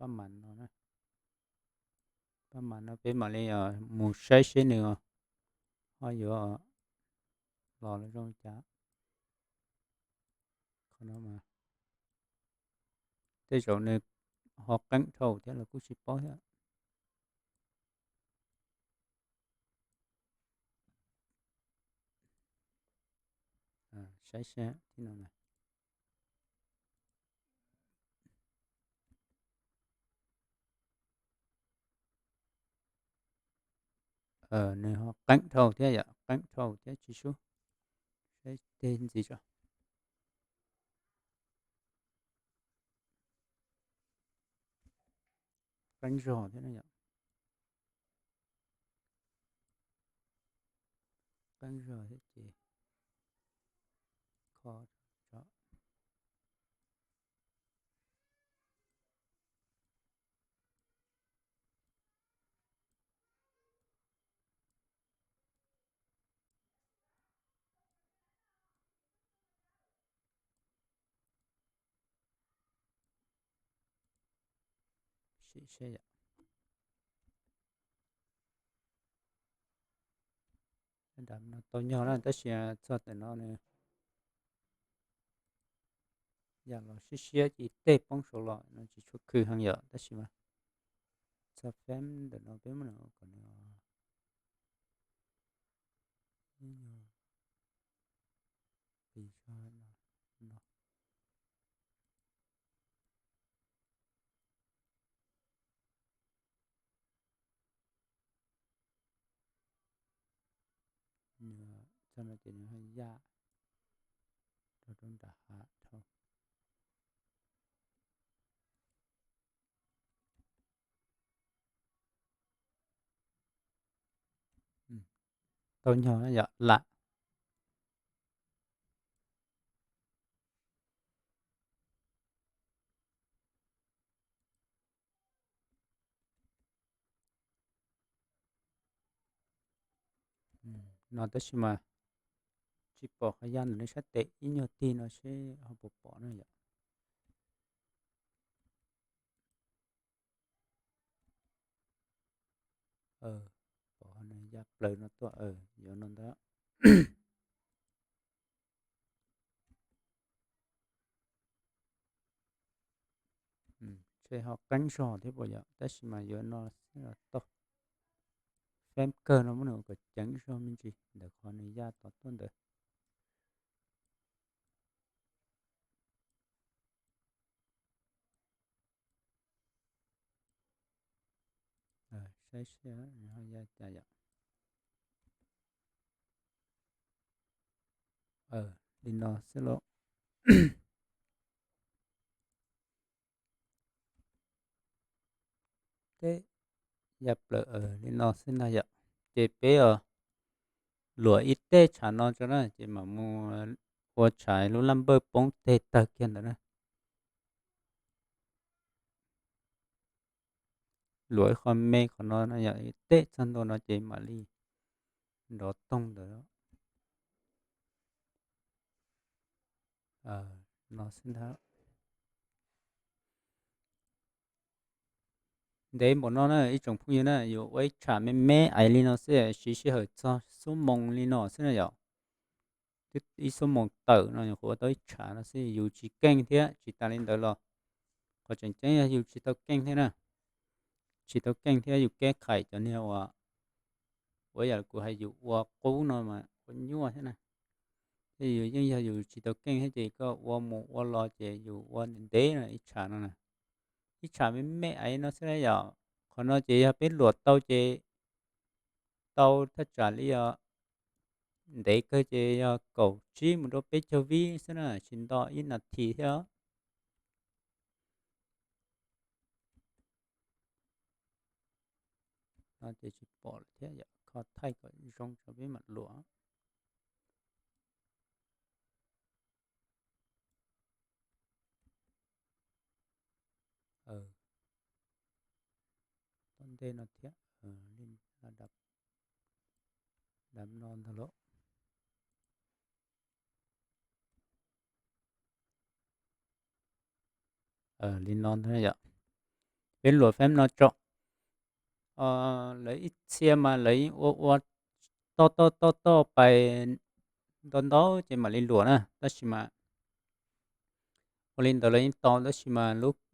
Pab mas no, pab mas no peb mam li mus saib seb nws ho yuav los zoo li cas. Qhov no mas tej zaum nws ho qeeb dhau thiab los kuj tsis paub thiab. Saib seb thiab no na. Nws ho qeeb dhau thiab yom, qeeb dhau thiab tsis sub. Saib teg ntxiv tso. Qeeb zog thiab na yom. Qeeb zog thiab ces kho tso. Sim seb yom. Tau nyog na tab sis txog ntawm no nws yam los siab siab ces tej poob saud los no tsis tshua khw heev yom, tab sis mas txog feb ntawm no peb muab kom nws Txog no ces nws ho ya rau nram hav dhau. Tau nyog yom, lam. No tab sis mas tsis pom qhov ya ntawm nws sab tes ib nyuag tig no seb ho puas pom na yom. Pom nws ya plaws no tuaj, yuav no ntag. Ntshe ho qeeb zog thiab puas yom, tab sis mas yuav no xwb los tau. Feb kawg no muab nws ua kom ceev zog me ntsis ntawm qhov nws ya tod tuaj ntawd. Saib seb ho ya cas yom. Li no xwb lauj. Teb ya plaws li no xwb ntag yom. Ces peb os luam ib teg tshav no tso na, ces mam mus ua tshav lub laj npawj poob teg tawg kiag ntawd na. Luam ib qho me qhov no yom, teb txog ntua no ces mam li nrov toog ntawd. No xwb ntag. Ntev npaum no na ib tsoom phooj ywg na, yuav ua ib tshav me me ais li no xwb, siv sij hawm txog xuab moos li no xwb na yom. Twb ib xuab moos tawm no nyuam qhuav ua tau ib tshav no xwb, yus tsis keej thiab. Tsis tas li ntawd los qhov tseem ceeb yog yus tsis tau keej thiab na. Tsis tau keej thiab yus keb khais cov niag uas ua yam kuv hais yus ua qub no mas ua nyuaj thiab na. Thiab yus yeej yog yus tsis tau keej thiab ces koj ua mus ua los ces yus ua ntev ntev no ib tsham no na. Ib tsham me me ais no xwb na yom. Qhov no ces yog peb luam tau ces tau thaj tsam li os, ntev kawg ces yog kaum tsib mus rau peb caug vib xwb na, tsis nto ib nas this thiab. No ces tsis pom lawm thiab yom, kho thaij kom zoo tso peb mam luam. Tom ntej no thiab, dam no ntag lauj. Li no ntag yom. Peb luam feb no tso. Lawv ib txhia mas lawv yeej ua ua toj toj toj toj pais ntau ntau ces mam li luam na, tab sis mas ua li ntawd los yeej tau, tab sis mas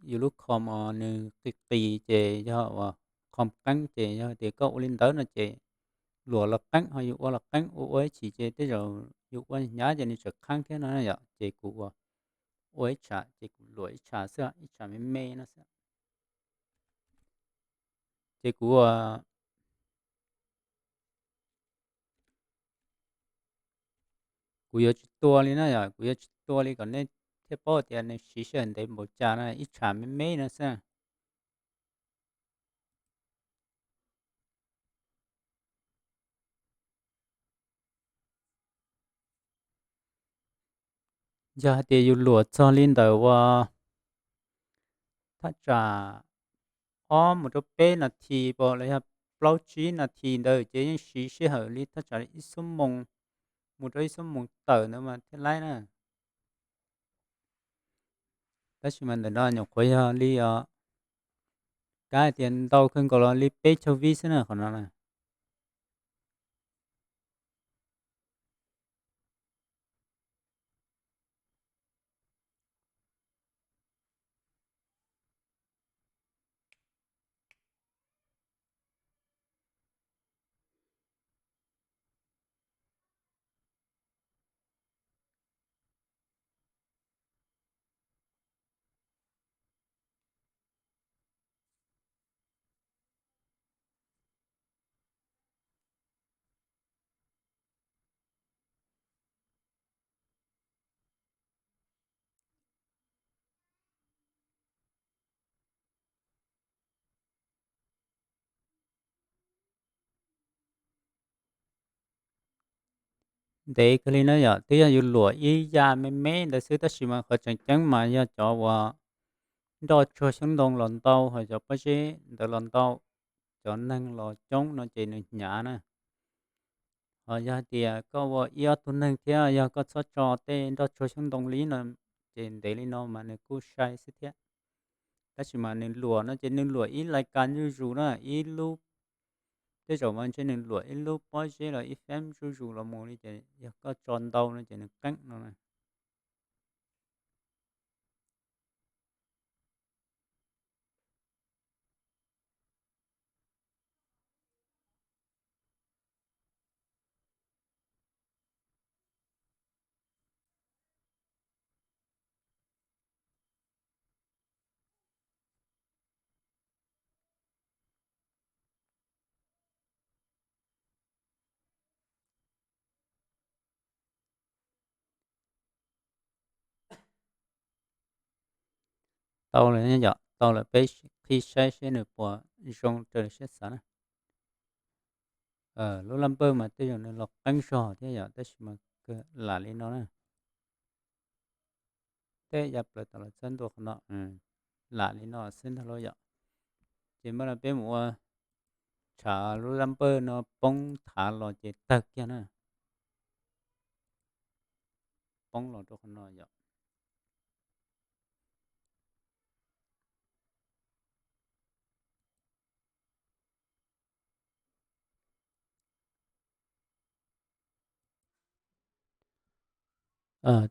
yus lub com os nws qis qis ces yog uas com qeeb ces yog tias koj ua li ntawd no ces luam los qeeb, ho yus ua los qeeb, ua ua ib chim ces tej zaum yus ua hnyav ces nws tseem qeeb thiab no yom. Ces kuv ua, ua ib tsham ces kuv luam ib tsham xwb, ib tsham me me no xwb. Ces kuv ua, kuv yuav tsis tua li na yom, kuv yuav tsis tua li kom nej thiaj paub tias nws siv sij hawm ntev npaum cas na, ib tsham me me no xwb. Yog hais tias yus luam txog li ntawm uas thaj tsam ob mus rau peb nas this pom los yog plaub tsib nas this ntawd ces yeej siv sij hawm li thaj tsam ib xuab moos mus rau ib xuab moos tawm ntawd mas thiaj laib na. Tab sis mas ntawm no nyuam qhuav yog li os, kav hais tias ntau kawg nkaus los li peb caug vib xwb na qhov no na. Ntev kawg li na yom, twb yog yus luam ib yam me me ntawd xwb tab sis mas qhov tseem ceeb mas yog cov uas nroj tsuag xyoob ntoo los ntau, ho cov pob zeb ntawd los ntau, cov neeg los coob no ces nws hnyav na. Ho yog hais tias koj ua ib ob tug neeg thiab yog koj txhob tso tej nroj tsuag xyoob ntoo li no, ces ntev li no mas nws kuj sai xwb thiab. Tab sis mas nws luam no ces nws luam ib lais kas zuj zus na, ib lub, tej zaum mas ntshe nws luam ib lub pob zeb los ib feeb zuj zus los mus li ces yog koj tso ntau no ces nws qeeb no na. Tau lawm yom, tau lawm peb qhib saib seb nws puas zoo raws li siab xav na. Lub laj npawj mas tej zaum nws los qeeb zog thiab yom, tab sis mas lam li no na. Tej ya plaws tom los txog ntua qhov no, lam li no xwb ntag lauj yom. Ces mam li peb mus ua tshav lub laj npawj no poob thav los ces tawg kiag na. Poob los rau qhov no yom.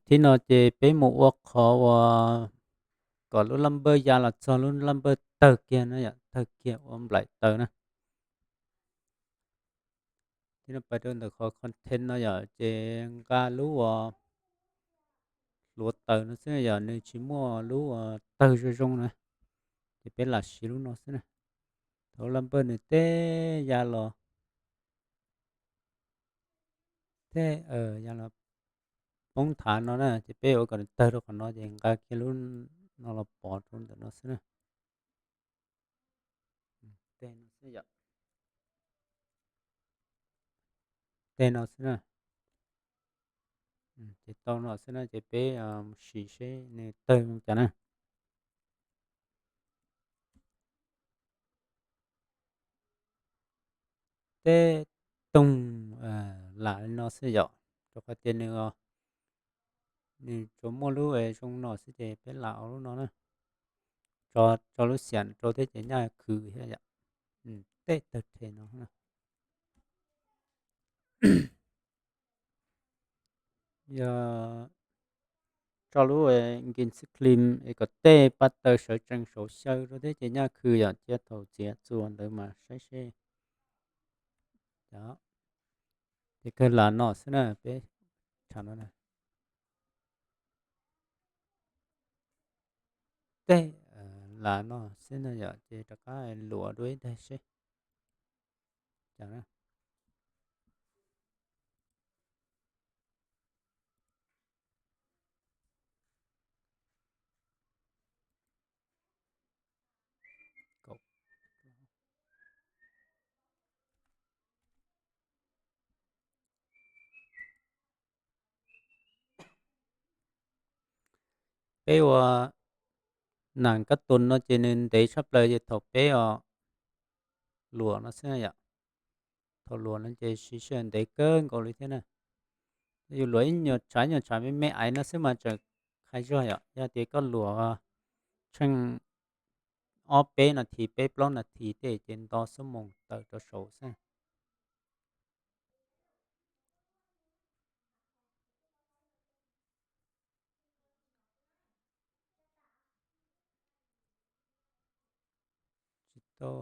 Thib no ces peb mus ua qhov uas kom lub laj npawj ya los txog lub laj npawj tawg kiag na yom, tawg kiag ua nplaim taws na. Ces no pais rau ntawm qhov content no yom, ces nqa lub uas hluav taws no xwb yom, nws tsis muaj lub uas tawg zoo zoo na, ces peb lam siv lub no xwb na. Thaum lub npawj nws teb ya los, teb ya los poob nthav no na, ces peb ua kom nws tawg rau qhov no ces nqa kiag lub no los pov rau ntawm no xwb na. Tej no xwb yom. Tej no xwb na. Ces tau no xwb na, ces peb mus sim seb nws tawg zoo cas na. Tej toog lam li no xwb yom, rau qhov tias nws, nws tsuas muaj lub zoo no xwb ces peb lam ua lub no na. Tso lub xiam rau thiab ces nyaj khwv thiab yom. Tej tawg rhe no. Yog tso lub nkin xib klim es kom tej paj taws sawv tsees saum xyaw rau thiab ces nyaj khwv yom, cia thaum txiav txuas ntawd mas saib seb. Ces kawg lam no xwb na, peb tshav no na. Tej lam no xwb na yom, ces rov qab luam dua ib daig seb. Peb ua nam kab tus no ces nws ntev tshaj plaws ces thaum peb os luam no xwb yom. Thaum luam no ces siv sij hawm ntev kawg nkaus li thiab na. Yus luam ib nyuag tshav ib nyuag tshav me me aiv no xwb mas tseem qhai zog yom, yog tias koj luam tsheej ob peb nas this peb plaub nas this tej ces nto xuab moos tawm rau saud xwb. Tsis tau.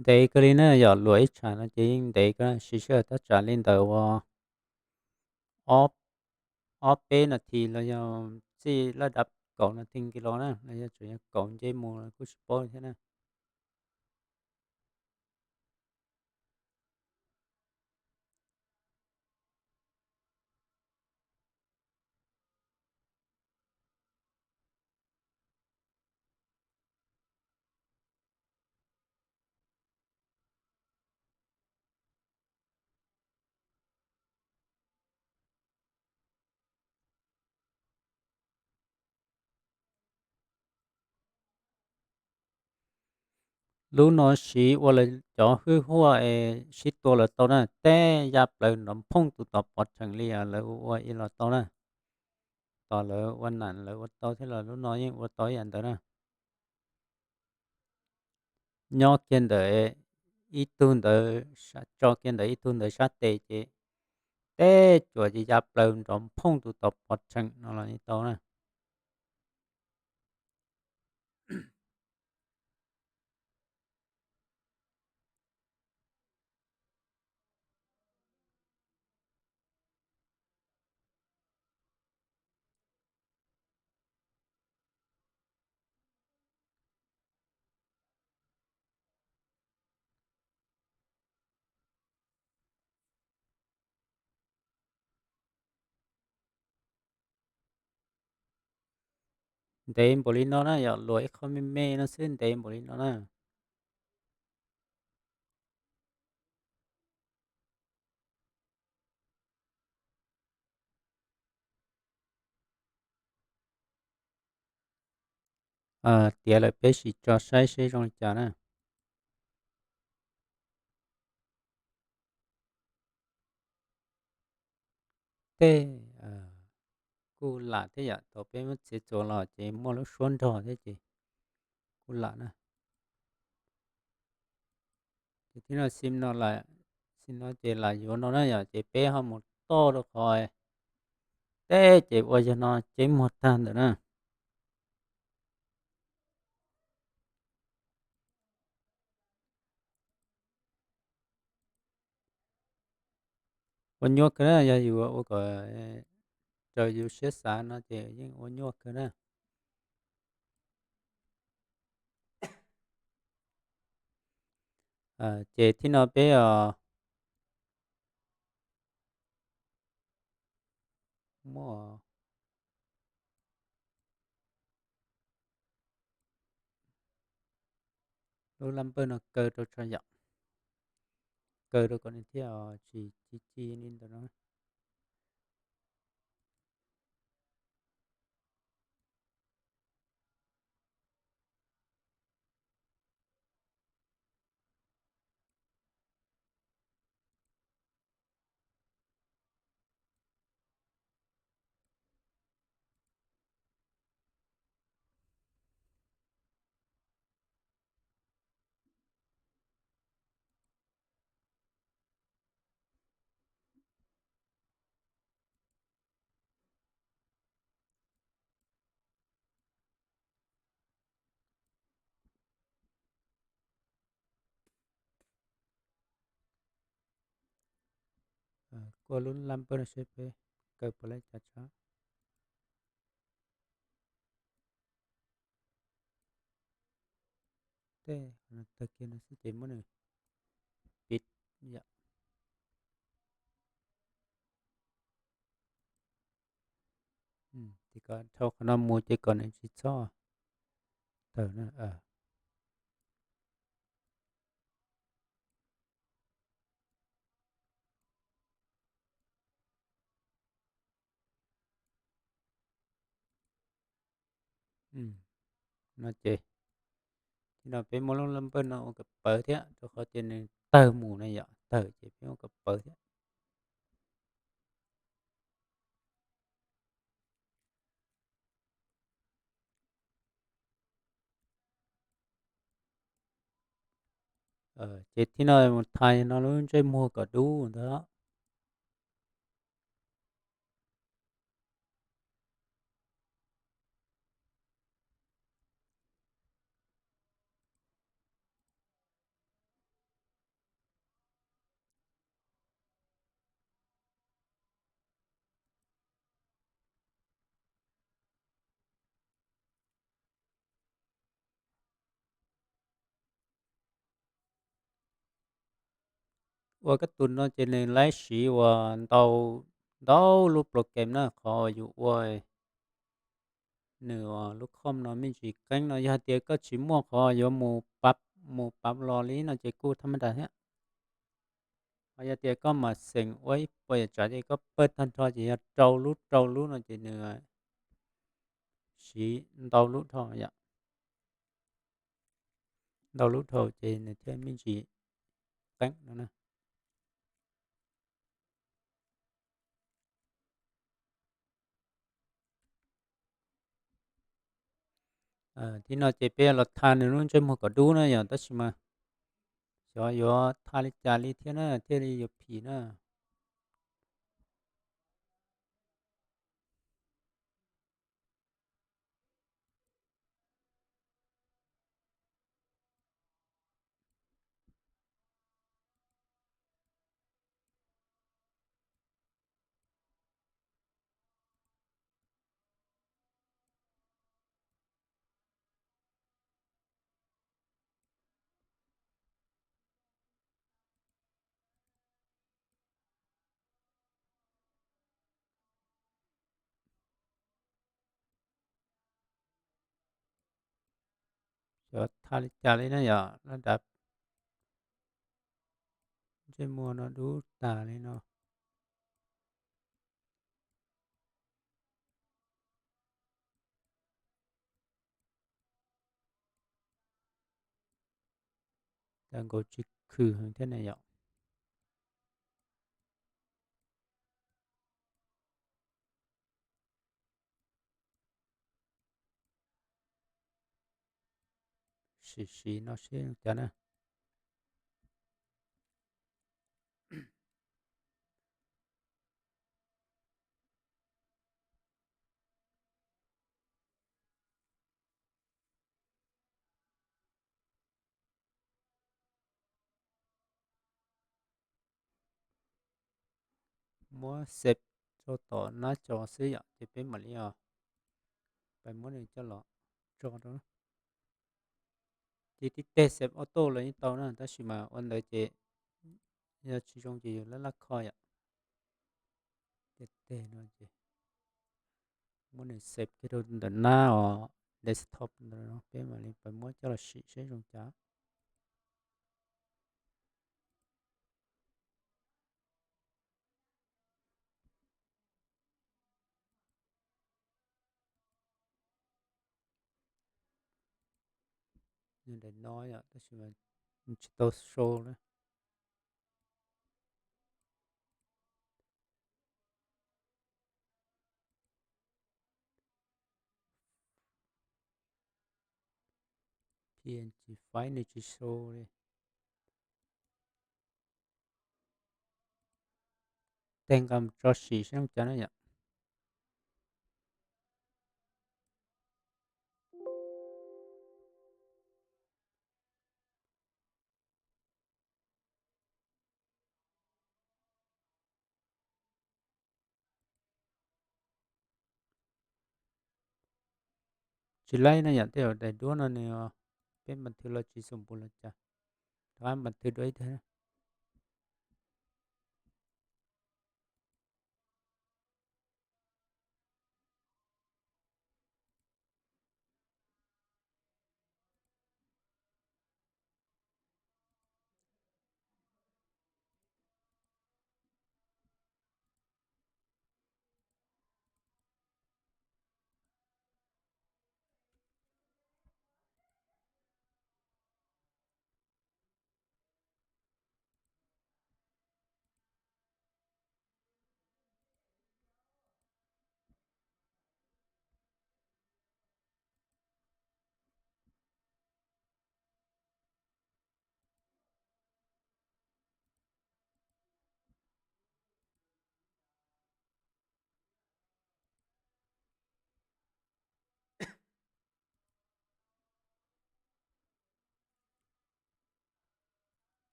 Ntev kawg li na, yog luam ib tshav no ces yeej ntev kawg, siv sij hawm tab tsam li ntawm ua ob peb nas this los yog txij laj dab kaum nas this kis los na, los yog tseem yog kaum nce mus los kuj tsis paub thiab na. Lub no siv ua lawv cov hwj huaj es sib tua los tau na, tej ya plaws nrov phooj tus tod pov rhees li lawv ua ua ib los tau na. Tos lawv ua nam lawv ua tau thiab los lub no yeej ua tau ib yam ntawd na. Nyob kiag ntawm ib tug ntawd, tso kiag ntawm ib tug ntawd sab tes ces tej cuam ces ya plaws nrov phooj tus tod pov rhees no los yeej tau na. Ntev npaum li no na, yog luam ib qho me me no xwb ntev npaum li no na. Tiav lawm peb sim tso saib seb zoo li cas na. Tej kuj lam thiab yom, thaum peb muab txiav txuas los ces muaj lub suab nrog thiab ces kuj lam na. Ces tib no xim no, xim no ces lam yuav no na yom, ces peb ho mus toj rau qhov tej ces ua yog no ceeb muag tag ntawm na. Ua nyuaj kawg na, yog yus ua kom raws yus siab xav no ces yeej ua nyuaj kawg na. Ces tib no peb os, muaj lub laj npawj no kaw rau tso yom, kaw rau kom nws thiaj tsis ci ci li ntawd no. Kuaj lub laj npawj no seb peb kaw puas laib cas tso. Tej tag kiag no xwb ces muab nws piv yom. Ces kom dhau qhov no mus ces kom nws tsis txhob tawg na. No ces, tib no peb muab lub laj npawj no ua kom pawv thiab rau qhov tias nws tawg mus na yom, tawg ces peb ua kom pawv thiab. Ces tib no mus thaiv no lub ntsej muag kom dub ntag. Ua kab tus no ces nws laib siv uas ntau, ntau lub program na, qhov yus ua nws lub com no me ntsis qeeb no. Yog hais tias koj tsis muaj qhov yuav mus pab, mus pab los li no ces kuj thab mab das thiab. Ho yog tias koj mas xeem ua ib puas yam tsav ces koj pawj tag nrho ces yog rau lub rau lub no ces nws siv ntau lub dhau yom. Ntau lub dhau ces nws thiaj me ntsis qeeb no na. Tib no ces peb los tha nws lub ntsej muag kom dub na yom, tab sis mas xyov yuav tha li cas li thiab na thiaj li yuav phim na. Xyov tha li cas li na yom, laj dav ntsej muag no dub tas li no. Tau nkaus tsis khwm heev thiab ne yom. Sim siv no seb zoo cas na. Muab xev rau tom nab co xwb yom, ces peb mam li os, peb muab nws coj los tso rau. Ces tib teg xev auto los yeej tau na, tab sis mas ua ntawd ces yog tsis zoo ces yus laj laj kho yom. Tib teg no ces muab nws xev kiag rau ntawm nab os, desktop ntawd, peb mam li pab muab coj los sim seb zoo cas. Daim no yom, tab sis mas tsis tau show na. P N G file nws tsis show li. Teg nqa mus tso sim seb zoo cas na yom. Tsis laib no yom, tej zaum daim duab no nws, peb npas thwv los tsis xum npus los cas, rov qab npas thwv dua ib teg.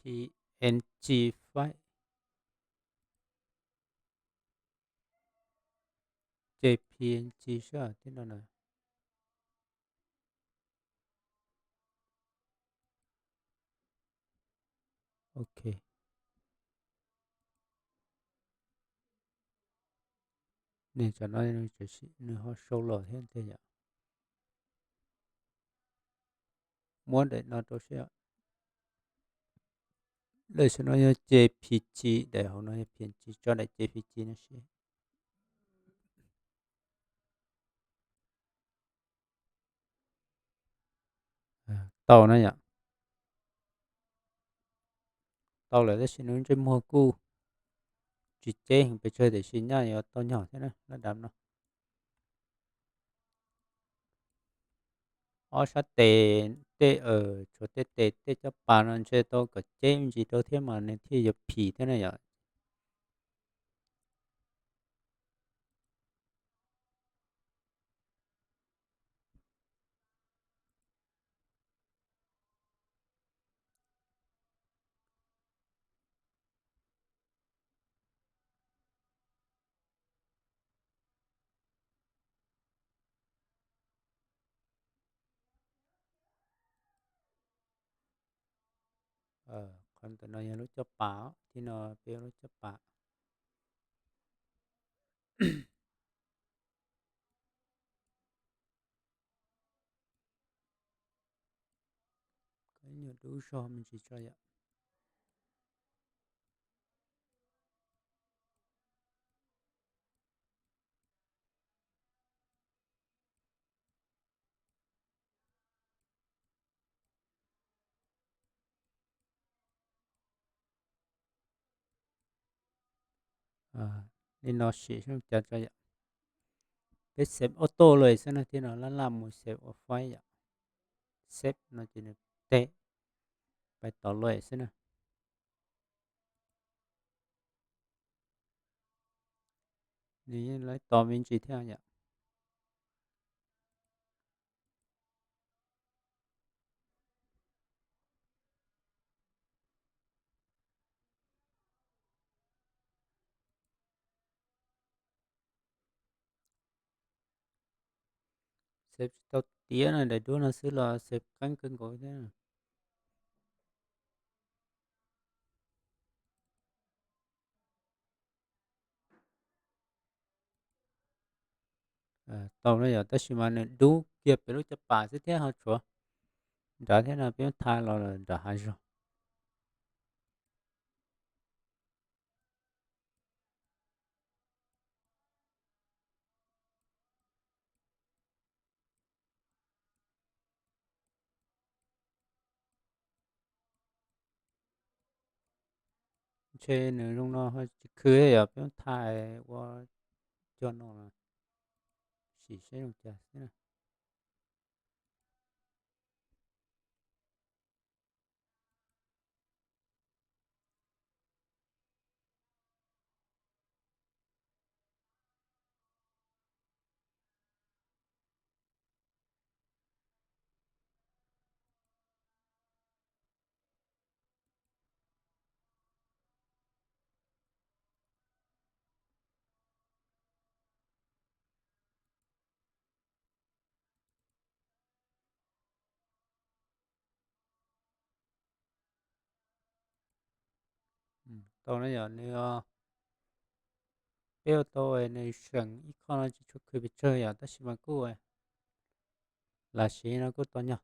P N G file. J P G sab tib no na. Ok. Nws tsam no nws ho sau los thiab tiag yom. Muab daim no rau seb. Lawm xwb no yog J P G, daim hauv no yog P N G, tso daim J P G no seb. Tau na yom. Tau lawm tab sis nws ntsej muag kuj tsis ceb heev pes tsawg tiam sis nyaj yuav tau nyom thiab na, laj dam no. Ob sab tes, tej, tshuav tej tes tej caj pas no ntshe tau kom ceb me ntsis rau thiab mas nws thiaj yuav phim thiab na yom. Qhov ntawm no yog lub caj pas, thib no peb lub caj pas. Koj ib nyuag dub zog me ntsis tso yom. Li no sim seb cas tso yom. Peb save auto los xwb no, thiab no laj laj mus save ua faib yom. Save no ces nws teg pais tod los xwb na. Nws yeej laib tos me ntsis thiab yom. Save tsis tau tiav no, daim duab no xwb los save qeeb kawg nkaus thiab. Tau na yom, tab sis mas nws dub kiag pem lub caj pas xwb thiab ho tshuav nrad thiab no, peb muab tha los nram hav zoov. Ntshe nws zoo no tsis khw yom, peb muab tha ua cov no los sim seb zoo cas xwb na. Tau na yom, nws, peb ua tau nws seem ib qho no tsis tshua khw pes tsawg yom, tab sis mas kuj lam siv no kuj tau nyog.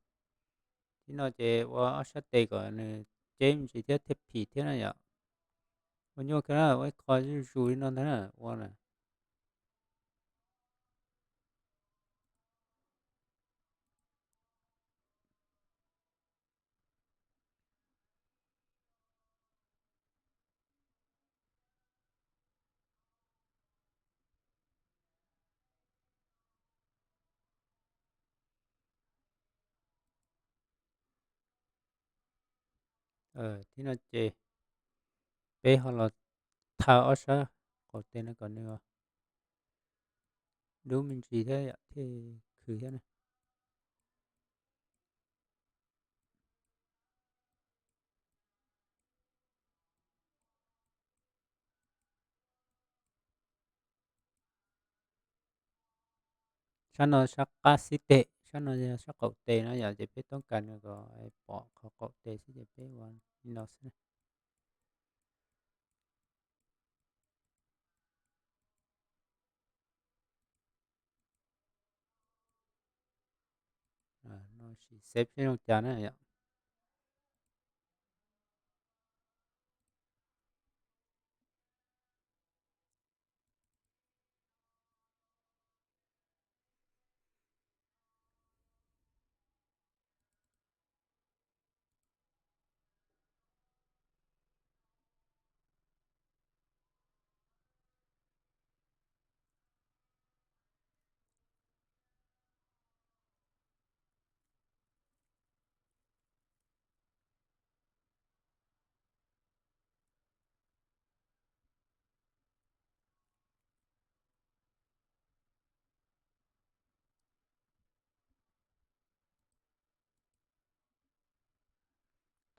Tib no ces ua ob sab tes kom nws ceb me ntsis thiab thiaj phim thiab na yom. Ua nyuaj kawg na, ua ib qho zuj zus li no ntag na ua na. Tib no ces peb ho los tha ob sab qaum tes no kom nws dub me ntsis thiab yom, thiaj khw thiab na. Sab no sab qab xib teg, sab no yog sab qaum tes no yom, ces peb toob kas nws kom pom qhov qaum tes xwb ces peb ua li no xwb. Sim seb zoo cas na yom.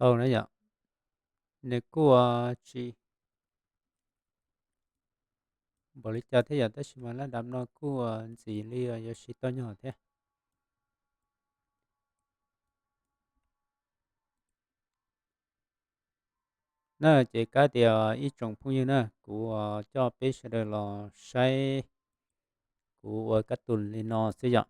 Tau na yom, nws kuj tsis npaum li cas thiab yom, tab sis mas laj dam no kuj ntxim li yuav siv tau nyog thiab. Na ces kab tias ib tsoom phooj ywg na, kuv coj peb sawv daws los saib kuv ua kab tus li no xwb yom.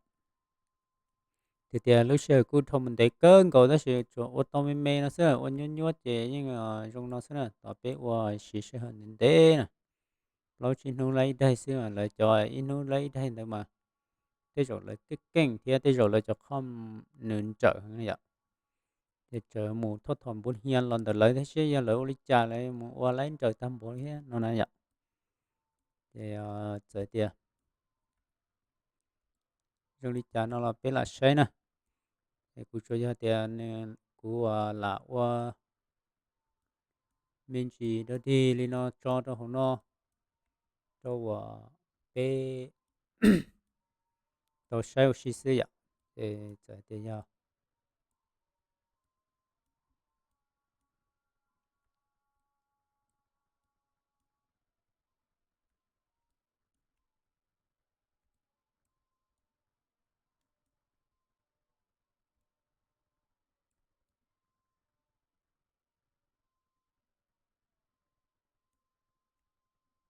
Tias tias lub sij hawm kuj dhau mus ntev kawg nkaus tab sis tsuas ua tau me me no xwb, ua nyuab nyuab ces yeej zoo no xwb na. Tos peb ua siv sij hawm ntev ntev na, plaub tsib hnub laib ib daig xwb, lawv cov ib hnub laib ib daig ntawd mas tej zaum lawv keej keej thiab tej zaum lawv cov qhov nws ntsawm heev yom. Ces tseem mus thauj thom npuv hnia los ntawm lawv thiab seb yog lawv ua li cas lawv mus ua laib nrawm tag npaum thiab no na yom. Ces txawm tias zoo li cas no los peb lam saib na. Es kuv tsuas yog tias kuv lam ua me ntsis dog dig li no tso rau hauv no rau uas peb tau saib ua si xwb yom. Ces txawm tias yog